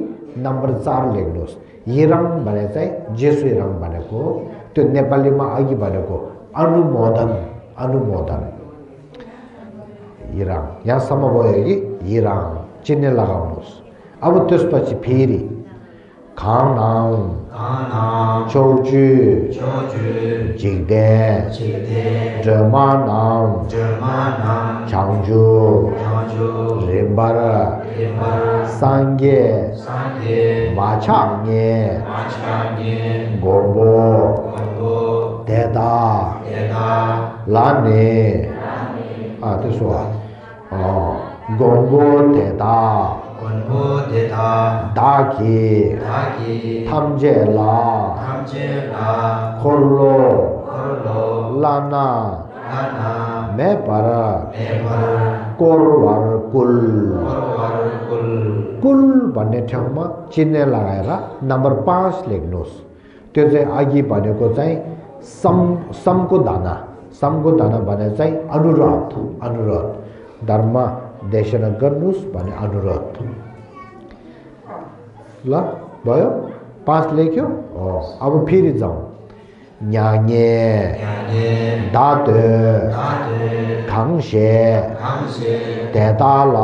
[SPEAKER 1] नम्बर 4 लेख्नुहोस् यिराङ भने चाहिँ जेसु यिराङ भनेको त्यो नेपालीमा अघि भनेको अनुमोदन यिराङ यहाँसम्म भयो कि यिराङ चिन्ह लगाउनुहोस् अब त्यसपछि फेरि खानाङ
[SPEAKER 2] 강남
[SPEAKER 1] चौजु
[SPEAKER 2] 저주
[SPEAKER 1] जिग्दे
[SPEAKER 2] 지대
[SPEAKER 1] जमानाङ
[SPEAKER 2] 저만남
[SPEAKER 1] 장주
[SPEAKER 2] 자주
[SPEAKER 1] 림바라
[SPEAKER 2] 리발
[SPEAKER 1] 상게
[SPEAKER 2] 상계
[SPEAKER 1] 마창예
[SPEAKER 2] 마창에
[SPEAKER 1] 고보
[SPEAKER 2] 공부
[SPEAKER 1] 대다
[SPEAKER 2] 대다
[SPEAKER 1] 라네 됐어 고보 대다
[SPEAKER 2] 공부 대다
[SPEAKER 1] 다기
[SPEAKER 2] 다기
[SPEAKER 1] 탐제라
[SPEAKER 2] 탐제라
[SPEAKER 1] 콜로
[SPEAKER 2] 홀로
[SPEAKER 1] 라나
[SPEAKER 2] 나나
[SPEAKER 1] 메바라
[SPEAKER 2] 매발
[SPEAKER 1] कोरवार कुल कुल भन्ने ठाउँमा चिन्ह लगाएर नम्बर 5 लेख्नुहोस् त्यो चाहिँ अघि भनेको चाहिँ समको दाना भने चाहिँ अनुरोध धर्म देशना गर्नुस् भन्ने अनुरोध ल भयो 5 लेख्यो अब फेरि जाउँ न्याङे
[SPEAKER 2] 양예
[SPEAKER 1] दात
[SPEAKER 2] 다들
[SPEAKER 1] 강세
[SPEAKER 2] 강세
[SPEAKER 1] 대다라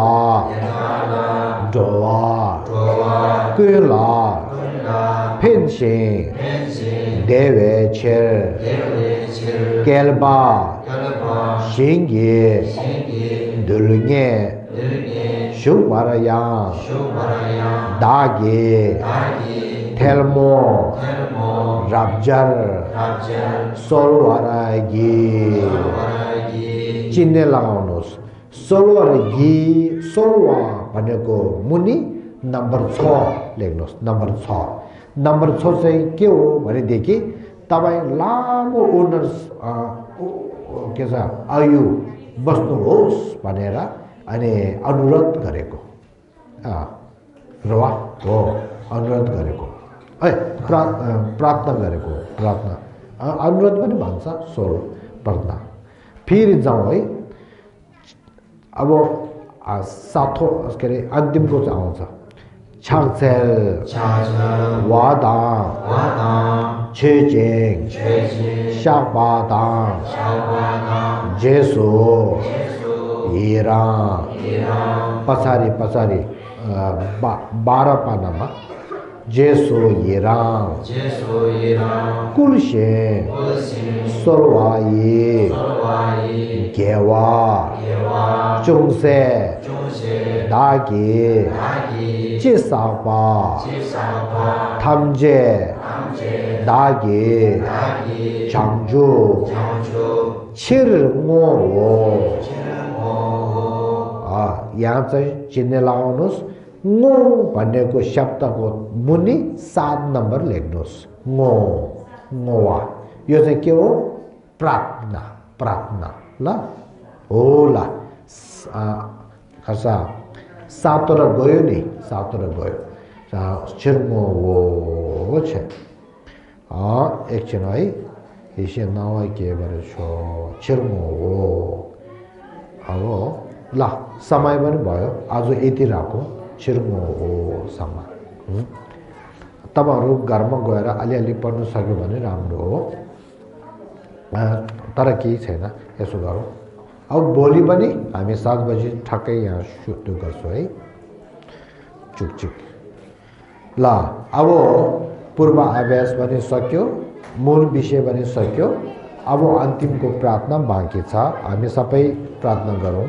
[SPEAKER 2] 대다라
[SPEAKER 1] 조와
[SPEAKER 2] 조와
[SPEAKER 1] 끌라
[SPEAKER 2] 끌라
[SPEAKER 1] 펜싱
[SPEAKER 2] 펜시
[SPEAKER 1] 대외체
[SPEAKER 2] 대외칠
[SPEAKER 1] 겔바
[SPEAKER 2] 결바
[SPEAKER 1] 신기
[SPEAKER 2] 신기
[SPEAKER 1] 늘게
[SPEAKER 2] 늘게
[SPEAKER 1] 슈바라야
[SPEAKER 2] 슈바라야
[SPEAKER 1] 다기
[SPEAKER 2] 다기
[SPEAKER 1] 텔모
[SPEAKER 2] 텔모
[SPEAKER 1] 랍잘
[SPEAKER 2] 랍젤
[SPEAKER 1] 솔와라기
[SPEAKER 2] 와라기
[SPEAKER 1] चिन्ह लगाउनुहोस् सोलवा भनेको मुनि नम्बर 6 लेख्नुहोस् नम्बर 6 चाहिँ के हो भनेदेखि तपाईँ लामो उमेर के छ आयु बस्नुहोस् भनेर अनि अनुरोध गरेको रवा हो अनुरोध गरेको प्रार्थना गरेको अनुरोध पनि भन्छ सोल प्रार्थना फेरि जाउँ है अब साथो के अरे अन्तिमको चाहिँ आउँछ छाङछेल
[SPEAKER 2] 차자
[SPEAKER 1] वादाङ
[SPEAKER 2] 와당
[SPEAKER 1] छेचेङ
[SPEAKER 2] 최지
[SPEAKER 1] शापादाङ
[SPEAKER 2] 샤와당
[SPEAKER 1] जेसो
[SPEAKER 2] 예수
[SPEAKER 1] हिराङ
[SPEAKER 2] 이랑
[SPEAKER 1] पछाडि 12 पानामा जेसो हिराङ
[SPEAKER 2] 제수 이랑
[SPEAKER 1] कुलसेङ
[SPEAKER 2] 호신
[SPEAKER 1] सोलवाई
[SPEAKER 2] 설와이
[SPEAKER 1] गेवा
[SPEAKER 2] 예와
[SPEAKER 1] चुङसे
[SPEAKER 2] 중세
[SPEAKER 1] दागी
[SPEAKER 2] 나기
[SPEAKER 1] चिसापा
[SPEAKER 2] 지사파
[SPEAKER 1] 탐제
[SPEAKER 2] 함제
[SPEAKER 1] दागी
[SPEAKER 2] 나기
[SPEAKER 1] 장주
[SPEAKER 2] 장주
[SPEAKER 1] छिर्ङो
[SPEAKER 2] 칠모
[SPEAKER 1] यहाँ चाहिँ चिन्ह लगाउनुहोस् ngो भनेको शब्दको मुनि 7 नम्बर लेख्नुहोस् ngोवा यो चाहिँ के हो प्रार्थना ल होला खसा सातोर गयो नि छिर्ङो हो छ एकछिन है यसो नवाई के गरेछो छिर्ङो हो अब ल समय पनि भयो आज यति राखौँ छिर्ङो हो समय तपाईँहरू घरमा गएर अलिअलि पढ्नु सक्यो भने राम्रो हो तर केही छैन यसो गरौँ अब भोलि पनि हामी 7 बजी ठक्कै यहाँ सुरु गर्छौँ है चुकचुक ल अब पूर्व अभ्यास पनि सक्यो मूल विषय पनि सक्यो अब अन्तिमको प्रार्थना बाँकी छ हामी सबै प्रार्थना गरौँ